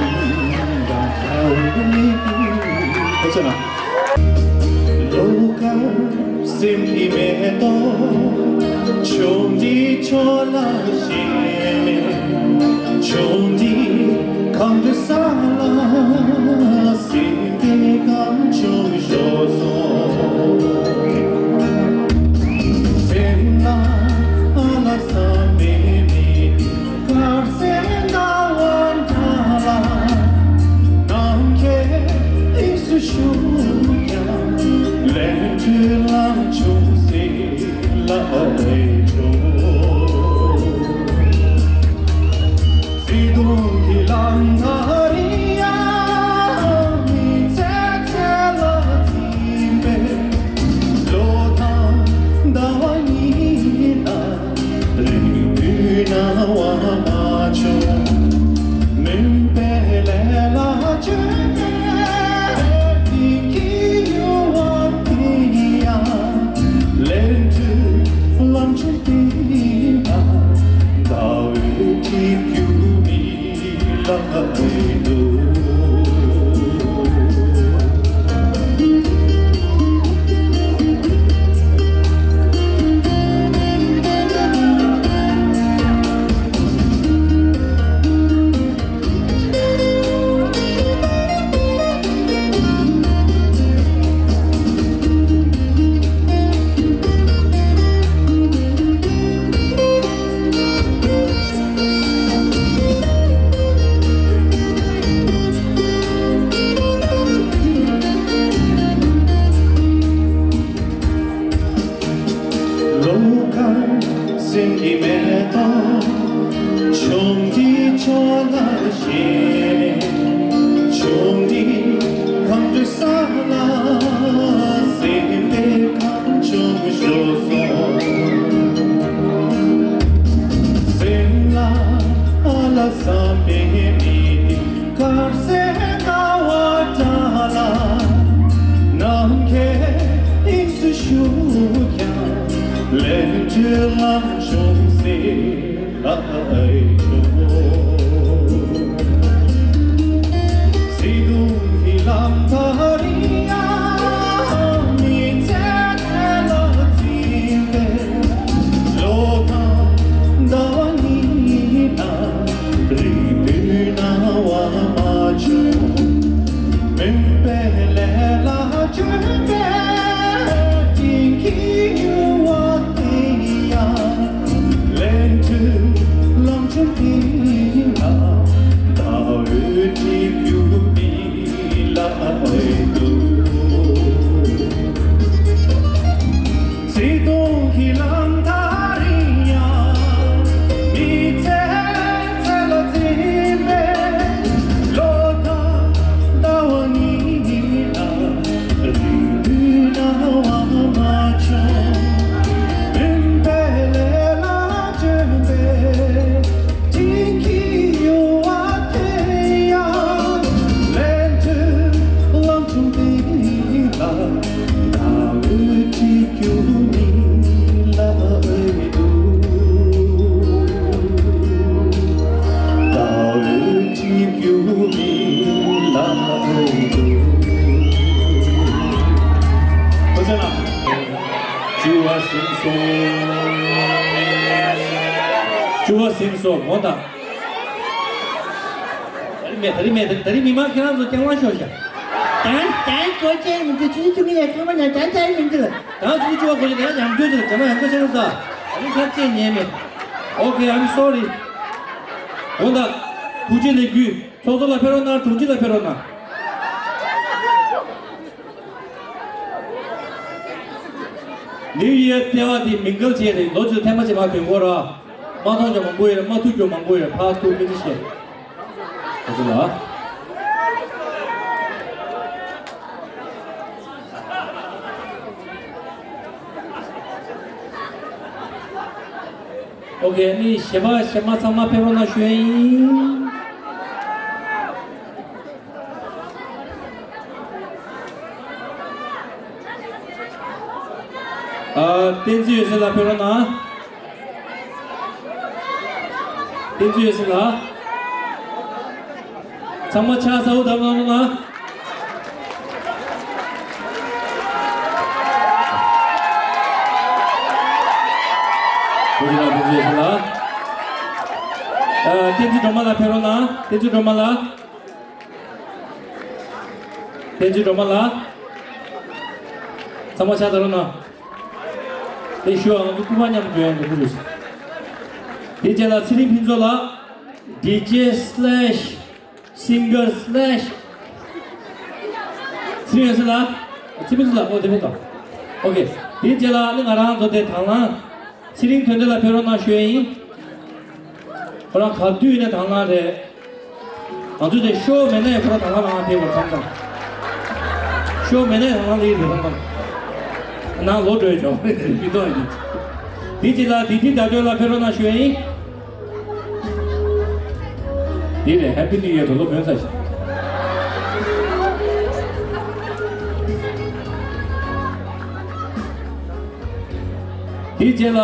ཟླ་འདྲ་བའི་མིག་གིས། ཨོ་ཙི་ན། ལོ་དཀར་སེམས་ཀྱི་མེ་ཏོག་ཆུང་འདི་ཁྱོད་ལ་ཞེན་མེད། ཆུང་འདི་གང་དུ་ས་ལ་སེམས་ཀྱི་གང་བྱུང་ཤོར་སོང་། སེམས་ལ་ཨ་ལ་བསམ་པའི་མི། དཀར་གསལ་ཟླ་བ་འདྲ་ལ། ནམ་མཁའི་དབྱིངས་སུ་བཞུགས་ཀྱང་། ལས་འཕྲོ་ལམ་བྱུང་ཟེར་ལ་འོ་ལས་བྱུང་། བརྩེ་དུང་གི་ལམ་སྣ་རིང་ཡང་མི་ཚེ་ཚེ་ལ་འཛིན་པའི་ལོ་དང་ཟླ་བ་ཉིད་ལ། རིང་པོའི་སྣང་བ་མ་བྱུང་། མུན་པའི་ལས་ལ་བཅོས་པའི་དེང་གི་ཡུལ་བ་དེ་ཡང་། ལས་འཕྲོ་ལམ་ ལ་སེམས་པའི་ཁམས་ཆུང་ཤོས་སོང་། སེམས་ལ་ཨ་ལ་བསམ་པའི་མི་དེ་དཀར་གསལ་ཟླ་བ་འདྲ་ལ། ནམ་མཁའི་དབྱིངས་སུ་བཞུགས་ཀྱང་ལས་འཕྲོ་ལམ་བྱུང་ཟེར། ཅི་རྒྱུ་མི་ལ་འདུག་ཁོ་ཚོ་ལ་ཅུ་བ་སིང་སོ། ཅུ་བ་སིང་སོ་མོ་དང་། ད་རིང་མེད་ད་རིང་མེད་ད་རིང་མི་མང་ཁྱེད་རང་ཚོ་རྐྱང་ལང་ཤོག་ཤག་ད་ད་ཅོ་ཅེ་མི་འདུག་ཆུ་ཆུ་མི་ཡ་ཁྱོད་མ་ཉ་ད་ད་མི་འདུག་ད་ཚུར་ཅོ་གོ་ཅེ་ད་ཉམས་འགྱུར་དུ་ད་མ་ཡང་ཁ་ཆེན་ད་ད་རིང་ཁ་ཆེ་ཉན་མེད། Okay, I'm sorry. འོ་ད། ཐུགས་རྗེ་ལེགས་འབུལ། ཚོགས་གཙོ་ལ་ཕེབས་རོགས་གནང་། དྲུང་ཆེ་ལ་ཕེབས་རོགས་གནང་། ནིའུ་ཡར་ལྟེ་བ་དེ་མིང་གལ་ཆེ་རེད། ལོ་གཅིག་ལ་ཐེངས་མ་གཅིག་མ་ཐོན་གོ་ར། མ་མཐོང་རྒྱུ་མང་པོ་ཡོད་རེད། མ་ཐུག་རྒྱུ་མང་པོ་ཡོད་རེད། ཕར་ཐུག་སྐད་ཆ་བཤད། ཁོ་ཚོ་ལ། ཨོ་ཁེ། ནི་གཞས་པ་གཞས་མ་ཚང་མ་ཕེབས་རོགས་གནང་ཞུ་ཡ་ཡིན། ཨ། བསྟན་འཛིན་འོད་ཟེར་ལགས་ཕེབས་རོགས་གནང་། བསྟན་འཛིན་འོད་ཟེར་ལགས། ཚང་མ་ཕྱག་ཚ་བོ་བརྡབ་གནང་རོགས་གནང་། བསྟན་འཛིན་ལགས། བསྟན་འཛིན་འོད་ཟེར་ལགས། ཨ། བསྟན་འཛིན་སྒྲོལ་མ་ལགས་ཕེབས་རོགས་གནང་། བསྟན་འཛིན་སྒྲོལ་མ་ལགས། བསྟན་འཛིན་སྒྲོལ་མ་ལགས། ཚང་མ་ཕྱག་བརྡབ་རོགས་གནང་། དེ་ཞུ་བ་ང་ཚོ་སྐུ་པར་མཉམ་དུ་འགྲོ་ཡ་འདུག་གུ་རུ། དེ་རྗེས་ལ་ཚེ་རིང་ཕུན་ཚོགས་ལགས། ཌི་ཇེ་སི་ལེཤ་སིང་གར་སི་ལེཤ། ཚེ་རིང་ཡོད་ས་ལ། ཚེ་རིང་ཕུན་ཚོགས་ལགས། ཨོ་དེ་ཕེབས་དང་། ཨོ་ཁེ། དེ་རྗེས་ལ་ནི་ང་རང་ཚོ་དེ་དང་བླངས། ཚེ་རིང་དོན་ལྡན་ལགས་ཕེབས་རོགས་གནང་ཞུ་ཡ་ཡིན། ཁོ་རང་ག་དུས་ཡིན་ན་དང་བླངས་རེད། ང་ཚོ་དེ་ཤོ་མེད་ན་ཡང་ཁོ་རང་དང་བླངས་ལངས་ཕེབས་པར་བསམ་བསམ། ཤོ་མེད་ན་ཡང་དང་བླངས་ལེགས་རེད་བསམ་བསམ། ནང་ལོག་འགྲོ་ཡ་ཆོག་མི་གཏོང་ཡ་ཡིན། དེ་རྗེས་ལ་དི་ཐི་ཟླ་སྟོད་ལགས་ཕེབས་རོགས་གནང་ཞུ་ཡ་ཡིན། འདི་རེད། ཧེ་པི་ནིའུ་ཡར་དུ་ལོ་བོན་ཚ་ཞིག་དེ་རྗེས་ལ།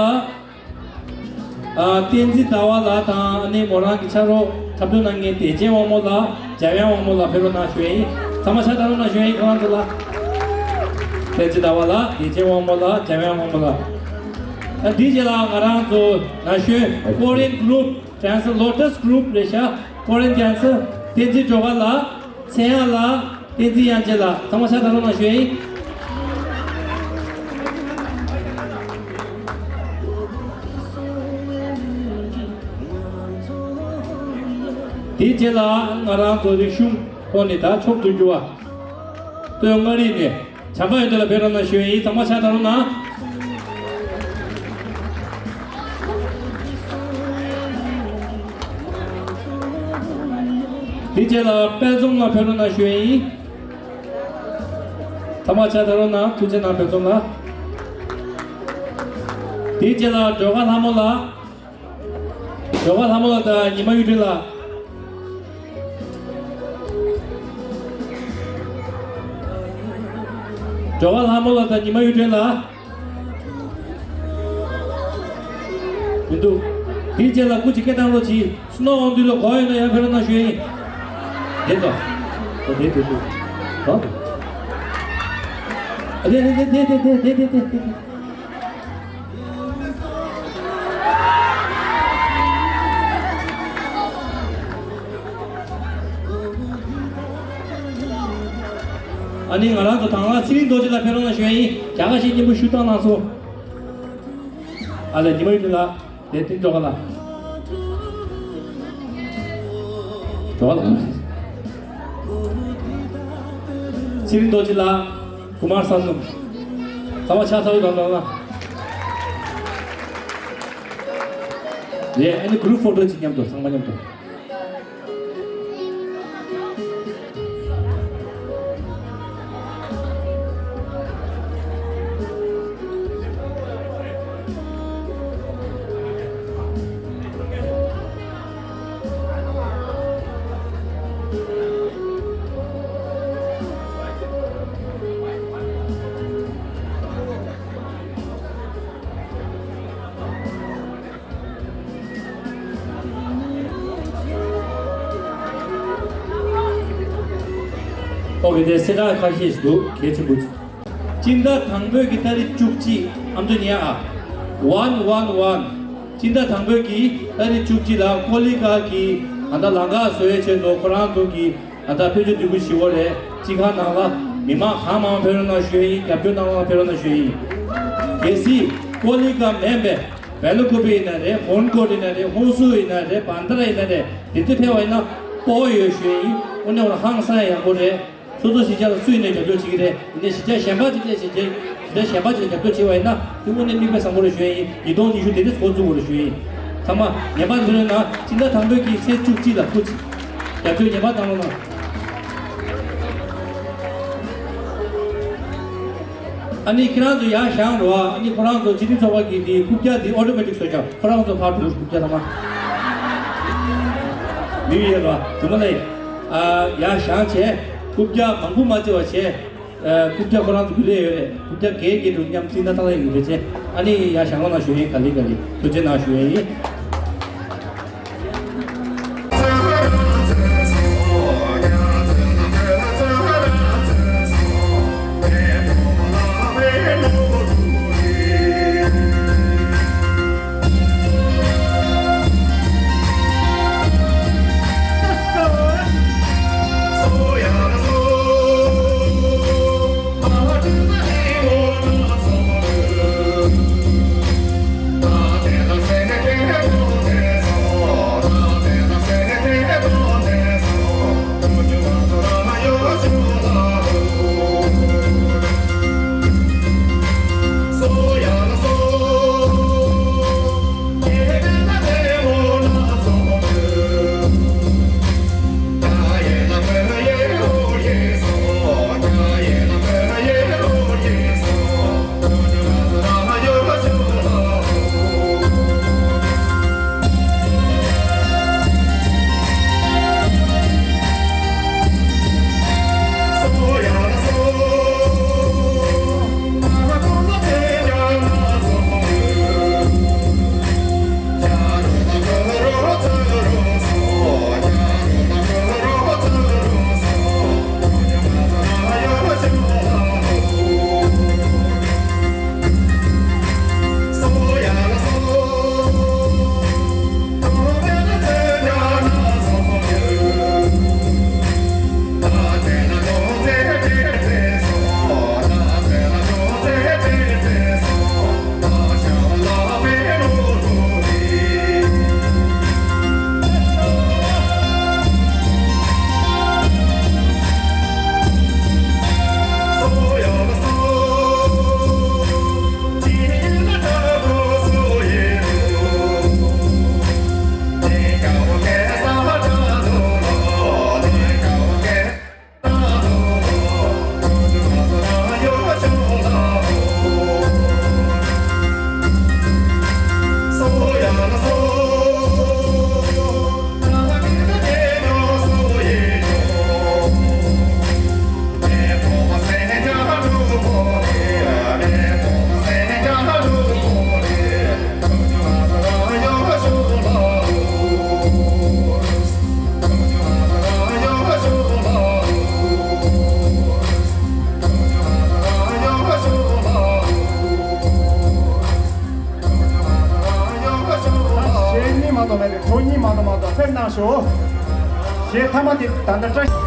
ཨ། བསྟན་འཛིན་ཟླ་བ་ལགས་དང་ཨ་ནི་མོ་རང་གི་ཆ་རོགས་འཁྲབ་སྟོན་གནང་མཁན་བདེ་ཆེན་དབང་མོ་ལགས། འཇམ་དབྱངས་དབང་མོ་ལགས་ཕེབས་རོགས་གནང་ཞུ་ཡ་ཡིན། ཚང་མ་ཕྱག་བརྡབ་རོགས་གནང་ཞུ་ཡ་ཡིན། ཁོ་རང་ཚོ་ལ། བསྟན་འཛིན་ཟླ་བ་ལགས། བདེ་ཆེན་དབང་མོ་ལགས། འཇམ་དབྱངས་དབང་མོ་ལགས། ཨ། འདི་རྗེས་ལ་ང་རང་ཚོ་ན་གཞོན་Foreign Group Dancer Lotus Group རེད་ཤག Foreign Dancer བསྟན་འཛིན་སྒྲོལ་དཀར་ལགས། ཚེ་དབྱངས་ལགས། བསྟན་འཛིན་དབྱངས་ཅན་ལགས། ཚང་མ་ཕྱག་བརྡབ་རོགས་གནང་ཞུ་ཡ་ཡིན། དེའི་རྗེས་ལ་ང་རང་ཚོ་རིག་གཞུང་ཐོག་ནས་ད་མཆོག་ཏུ་གྱུར་པ། སྟོད་མངའ་རིས་ནས་བྱམས་པ་ཡོན་ཏན་ལགས་ཕེབས་རོགས་གནང་ཞུ་ཡ་ཡིན། ཚང་མ་ཕྱག་བརྡབ་རོགས་གནང་། དེའི་རྗེས་ལ་དཔལ་འཛོམས་ལགས་ཕེབས་རོགས་གནང་ཞུ་ཡ་ཡིན། ཚང་མ་ཕྱག་འཚལ་རོགས་གནང་། ཐུགས་རྗེ་གནང་། འབད་བརྩོན་གནང་། དེའི་རྗེས་ལ་སྒྲོལ་དཀར་ལྷ་མོ་ལགས། སྒྲོལ་དཀར་ལྷ་མོ་ལགས་དང་ཉི་མ་གཡུ་སྒྲོན་ལགས། སྒྲོལ་དཀར་ལྷ་མོ་ལགས་དང་ཉི་མ་གཡུ་སྒྲོན་ལགས། མི་འདུག་དེའི་རྗེས་ལ་སྐུ་མཁྱེན་བསྐྱར་བཏང་རོགས་གྱིས། སུ་ནོ་འོང་དུས་ལ་གོ་ཡོད་ན་ཡར་ཕེབས་རོགས་གནང་ཞུ་ཡ་ཡིན། དེ་དོ། དེ་དེ་དེ་དོ། ཨ་དེ་དེ་དེ་དེ་དེ་དེ་དེ་དེ་དེ། ཨ་ནི་ང་རང་ཚོ་དང་བླངས་ཚེ་རིང་རྡོ་རྗེ་ལགས་ཕེབས་རོགས་གནང་ཞུ་ཡ་ཡིན། རྒྱ་གར་ཞིག་སྙན་པོ་ཞུ་བཏང་གནང་སོང་། ཨ་ལས་ཉི་མ་གཡུ་སྒྲོན་ལགས། དེ་སྟེང་འགྲོ་ག་ལ། འགྲོ་ག་ལ། ཚེ་རིང་རྡོ་རྗེ་ལགས། ཀུ་མར་སན་ནུ། ཚང་མ་ཕྱག་འཚལ་ལོ་དང་། ལགས་ཨ་ནི་གུ་རུབ་ཕོ་ཊོ་ཅིག་མཉམ་དུ་ཚང་མ་མཉམ་དུ། ཨོ་ཁེ། དེ་གསལ་བསྒྲགས་ཁ་ཤས་ཤིག་འདུག་གལ་ཆེན་པོ། སྤྱི་ཟླ་དང་པོའི་གི་ཏ་རིག་བཅུ་གཅིག་ཨ་མདོ་ཉེ་ཨ། ཝན་ཝན་ཝན། སྤྱི་ཟླ་དང་པོའི་གི་ཏ་རིག་བཅུ་གཅིག་ལ་ཀོ་ལི་གྷལ་གི་ཨ་ད་ལམ་ཁ་བཟོ་ཡའི་ཆེད་དུ་ཁོ་རང་ཚོ་གི་ཨ་ད་དཔེ་ཆ་འདོན་སྐུལ་ཞུ་བ་རེད། སྤྱི་ཁང་ནང་ལ་མི་མང་གང་མང་ཕེབས་རོགས་གནང་ཞུ་ཡ་ཡིན། རྒྱབ་སྐྱོར་གནང་རོགས་གནང་ཕེབས་རོགས་གནང་ཞུ་ཡ་ཡིན། གལ་སྲིད་ཀོ་ལི་གྷལ་མིན་པའི་བེ་ལ་ཀུ་པེ་ཡིན་ན་རེད། ཧོན་ཀོར་ཡིན་ན་རེད། ཧོན་སུར་ཡིན་ན་རེད། བན་དྷ་ར་ཡིན་ན་རེད། དེ་ཚོ་ཕེབས་པ་ཡིན་ན་སྤོ་བོ་ཡོད་ཞུ་ཡ་ཡིན། དངོས་གནས་ཁོ་རང་ཧང་སང་ཡག་པོ་རེད། སོ་སོ་གཞིས་ཆགས་ལ་སུ་ཡིན་ནས་རྒྱབ་སྐྱོར་བྱེད་ཀྱི་རེད། ཡིན་ནའི་གཞིས་ཆགས་གཞན་པ་ཅིག་ལ་གཞིས་ཆགས་གཞིས་ཆགས་གཞན་པ་ཅིག་ལ་རྒྱབ་སྐྱོར་བྱེད་པ་ཡིན་ན་དེ་དངོས་གནས་མིག་དཔེ་བཟང་པོ་རེད་ཞུ་ཡ་ཡིན། ཉིས་སྟོང་ཉི་ཤུ་དེ་རིང་འགོ་བཙུགས་དགོས་རེད་ཞུ་ཡ་ཡིན། ཚང་མ་ངེས་པར་འདུག་ན་སྤྱི་ཟླ་དང་པོའི་གི་ཚེས་བཅུ་གཅིག་ལ་སྐུ་མཁྱེན་རྒྱབ་སྐྱོར་ངེས་པར་གནང་རོགས་གནང་། ཨ་ནི་ཁྱེད་རང་ཚོ་ཡར་བཞེངས་རོགས། ཨ་ནི་ཁོ་རང་ཚོ་སྤྱི་མཐུན་ཚོགས་པ་གི་དེ་རྐུབ་བཀྱག་དེ་ཨོ་ཊོ་མེ་ཊིག་བཟོས་ཀྱང་ཁོ་རང་ཚོ་ཕར་འགྲོ། རྐུབ་བཀྱག་ཚང་མ་མི་ཡོད་རོགས། རྫུན་མ་ལས། ཨ། ཡར་བཞེངས་བྱས་རྐུབ་བཀྱག་མང་པོ་མ་བརྩི་བ་བྱས། ཨ། རྐུབ་བཀྱག་ཁོ་རང་ཚོ་རྒྱུན་ལས་ཡོད་རེད། རྐུབ་བཀྱག་རྒྱས་རྒྱས་འགྲོ་མཉམ་ཚིག་སྣ་ཐང་ལ་ཡོད་རེད་བྱས། ཨ་ནི་ཡར་བཞེངས་རོགས་གནང་ཞུ་ཡ་ཡིན། ག་ལེ་ག་ལེ་ཐུགས་རྗེ་གནང་ཞུ་ཡ་ཡིན། གནང་ཤོག་ཞེས་ཐ་མ་དེ་ད་ལྟ་བཀྲ།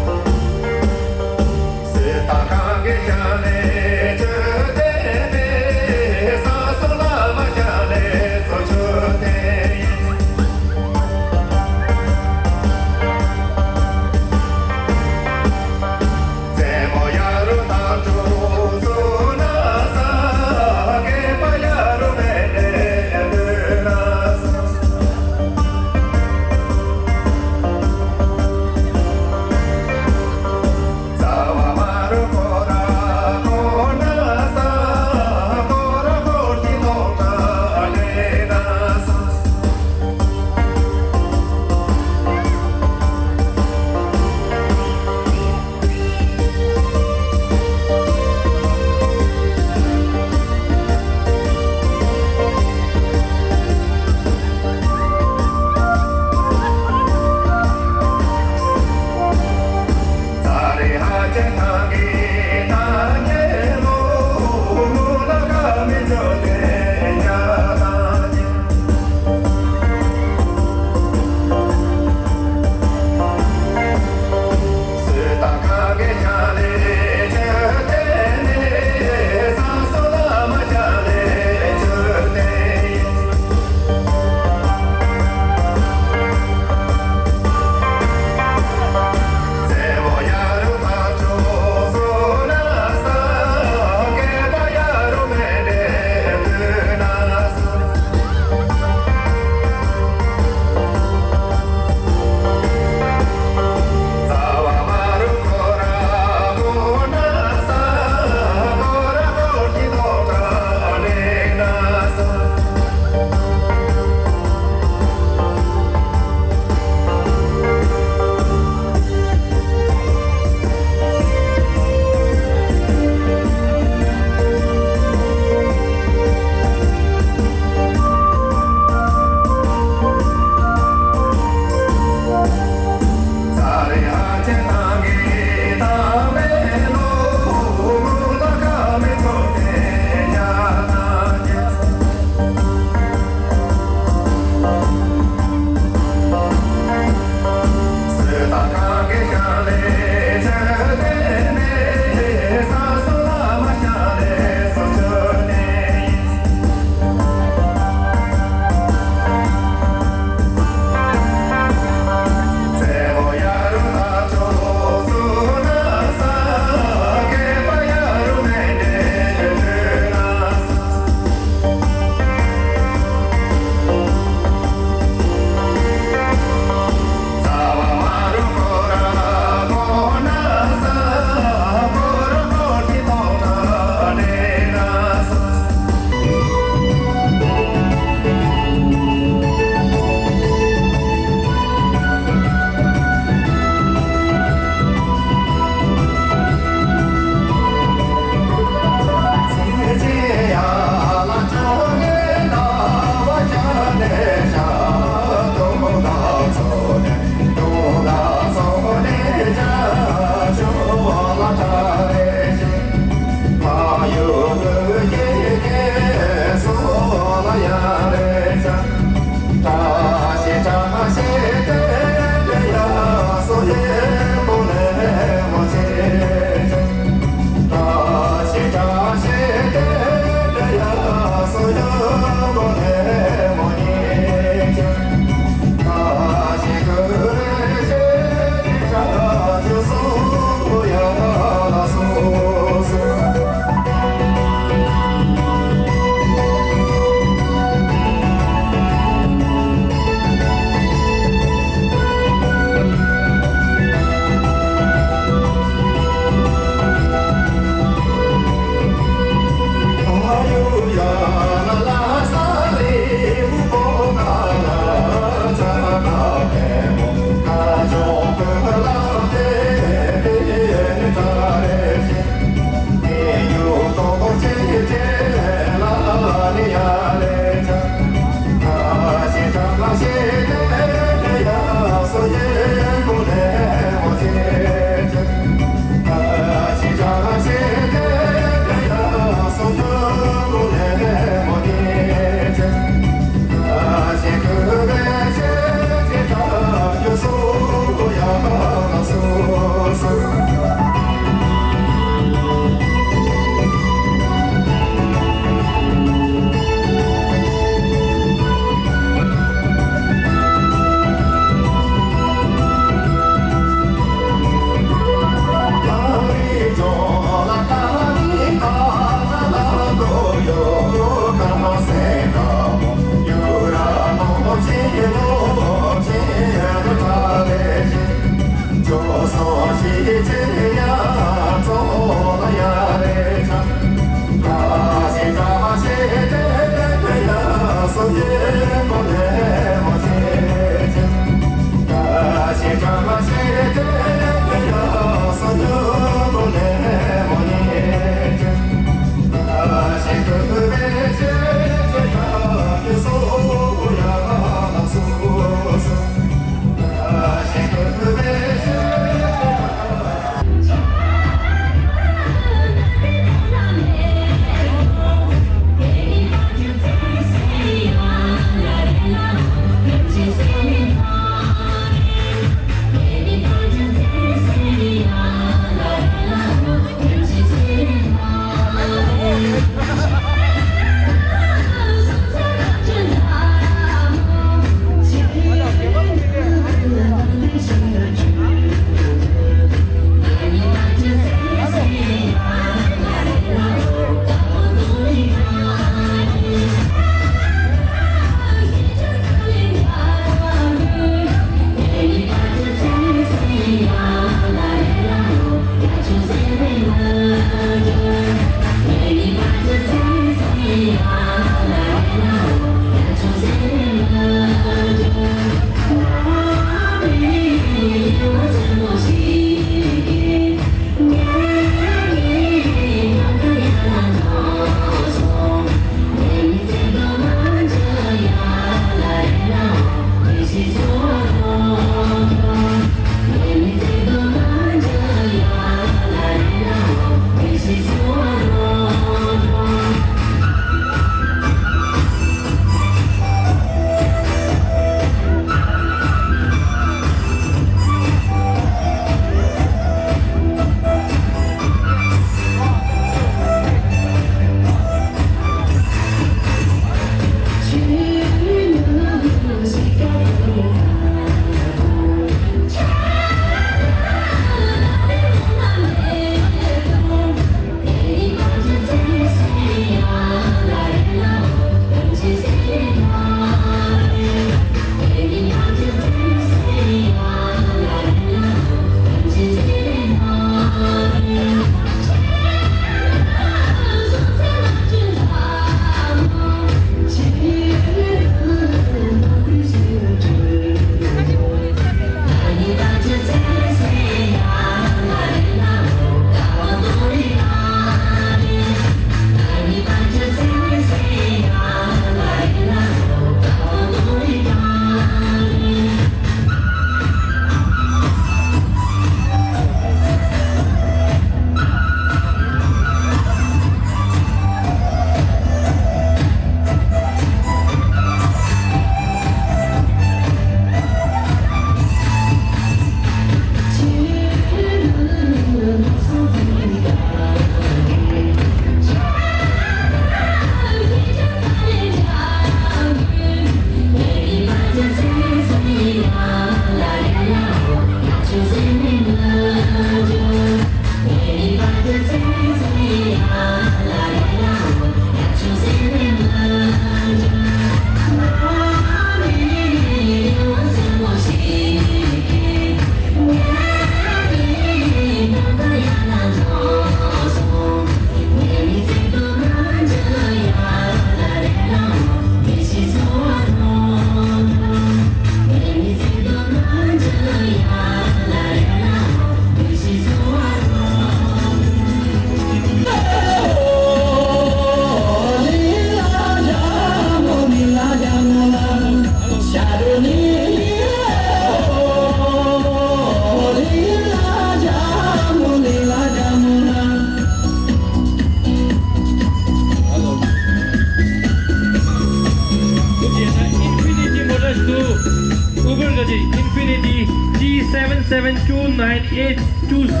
two nine eight two C.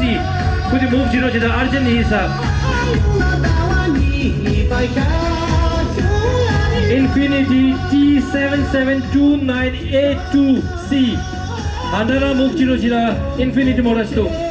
ཁུ་དེ་མུབ་བྱེད་རོགས་བྱེད་དང་ཨར་ཇན་ཡིན་ས། Infiniti T seven seven two nine eight two C. ཨ་ད་ར་མུབ་བྱེད་རོགས་བྱེད་དང་ཨིན་ཕི་ནི་ཊི་མོ་ཊར་སི་དུ།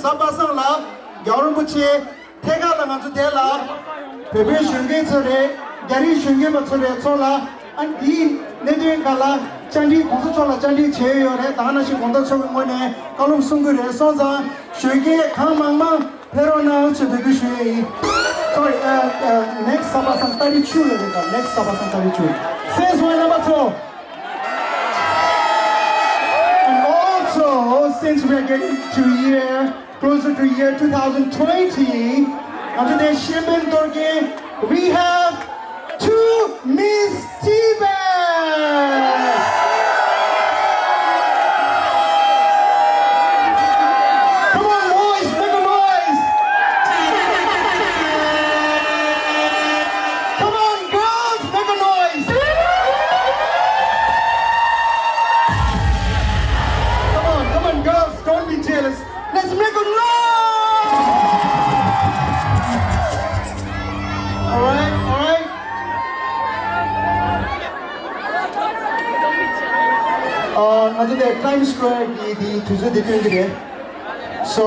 གཟའ་པ་སངས་ལ་རྒྱལ་བ་རིན་པོ་ཆེ་ཐད་ཀར་ལ་ང་ཚོ་དེ་ལ་བོད་པའི་གཞོན་སྐྱེས་ཚོ་རེད། རྒྱ་རིགས་གཞོན་སྐྱེས་པ་ཚོ་རེད། ཚོ་ལ་ཨ་འདིའི་གནད་དོན་སྒང་ལ་བཅར་འདྲི་གོང་ས་མཆོག་ལ་བཅར་འདྲི་བྱས་ཡོད་རེད། ད་ནང་བཞིན་དགོང་དག་མཆོག་གི་ངོས་ནས་བཀའ་སློབ་གསུང་གི་རེད། སོང་ཙང་གཞོན་སྐྱེས་གང་མང་མང་ཕེབས་རོགས་གནང་ཞེས་འབོད་སྐུལ་ཞུ་ཡས་ཡིན། Sorry, uh, uh, next གཟའ་པ་སངས་ཏ་རིག་བཅུ་ཡོད་རེད། ད་next གཟའ་པ་སངས་ཏ་རིག་བཅུ། Since when number two? And also, since we are getting to year, closer to year two thousand twenty, ང་ཚོ་དེ་ཤེས་དཔལ་གཏོར་མཁན, we have two Miss Tibet. Come on, boys, make a noise. Come on, girls, make a noise. Come on, come on, girls, don't be jealous. Let's make a noise. All right, all right. Uh, ང་ཚོ་དེ་Times Square གི་དེའི་དུས་ཚོད་དེ་སྟོན་གྱི་རེད། So,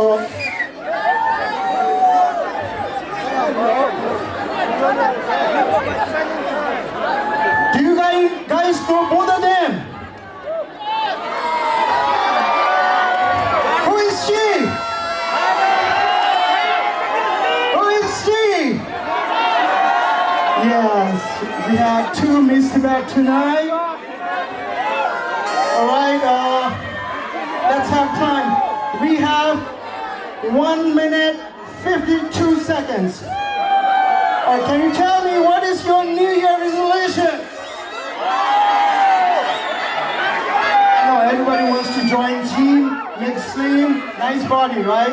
do you guys, guys know both of them? Who is she? Who is she? Yes, we have two Miss Tibet tonight. All right, uh, let's have time. We have one minute fifty-two seconds. Uh, can you tell me what is your New Year resolution? I know everybody wants to join gym, make slim, nice body, right?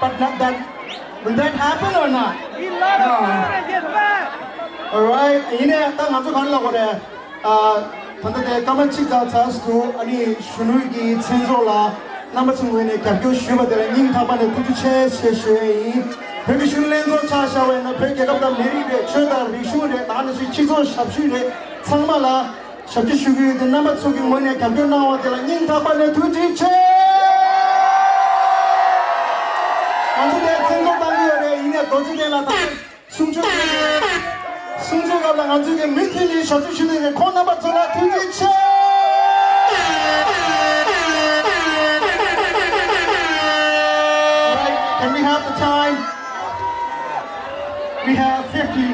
But not that. Will that happen or not? No. All right. ཡིན་ནའི་ད་ང་ཚོ་ག་རེ་ལབ་དགོས་རེད། ཨ། ད་ལྟ་དེ་སྐར་མ་གཅིག་ལྷག་ཚར་སོང་། ཨ་ནི་གཞོན་ནུ་གི་མཚན་ཚོགས་ལ་རྣམ་པ་ཚོའི་ངོས་ནས་རྒྱབ་སྐྱོར་ཞུས་པ་དེ་ལ་སྙིང་ཐག་པ་ནས་ཐུགས་རྗེ་ཆེ་ཞེས་ཞུ་ཡས་ཡིན། བོད་ཀྱི་གཞོན་ནུ་ལྷན་ཚོགས་ཆ་བཞག་པ་ཡིན་ན་བོད་རྒྱལ་ཁབ་དང་མི་རིགས་རེད། ཆོས་དང་རིག་གཞུང་རེད། ད་ནང་བཞིན་སྤྱི་ཚོགས་ཞབས་ཞུ་རེད། ཚང་མ་ལ་ཞབས་ཕྱི་ཞུ་གི་ཡོད་དེ། རྣམ་པ་ཚོ་གི་ངོས་ནས་རྒྱབ་སྐྱོར་གནང་བ་དེ་ལ་སྙིང་ཐག་པ་ནས་ཐུགས་རྗེ་ཆེ། ང་ཚོ་དེ་མཚན་ཚོགས་བཏང་གི་ཡོད་རེད། ཡིན་ནའི་རྡོ་རྗེ་གདན་ལ་ད་གསུང་ཆོས་གསུང་ཆོས་སྐབས་ལ་ང་ཚོའི་གི་མུ་མཐུད་ནས་ཞབས་ཕྱི་ཞུ་གི་ཡོད་རེད། ཁོང་རྣམ་པ་ཚོ་ལ་ཐུགས་རྗེ་ཆེ། All right, can we have the time? We have fifty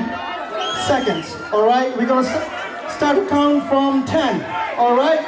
seconds. All right, we're gonna st- start to count from ten. All right.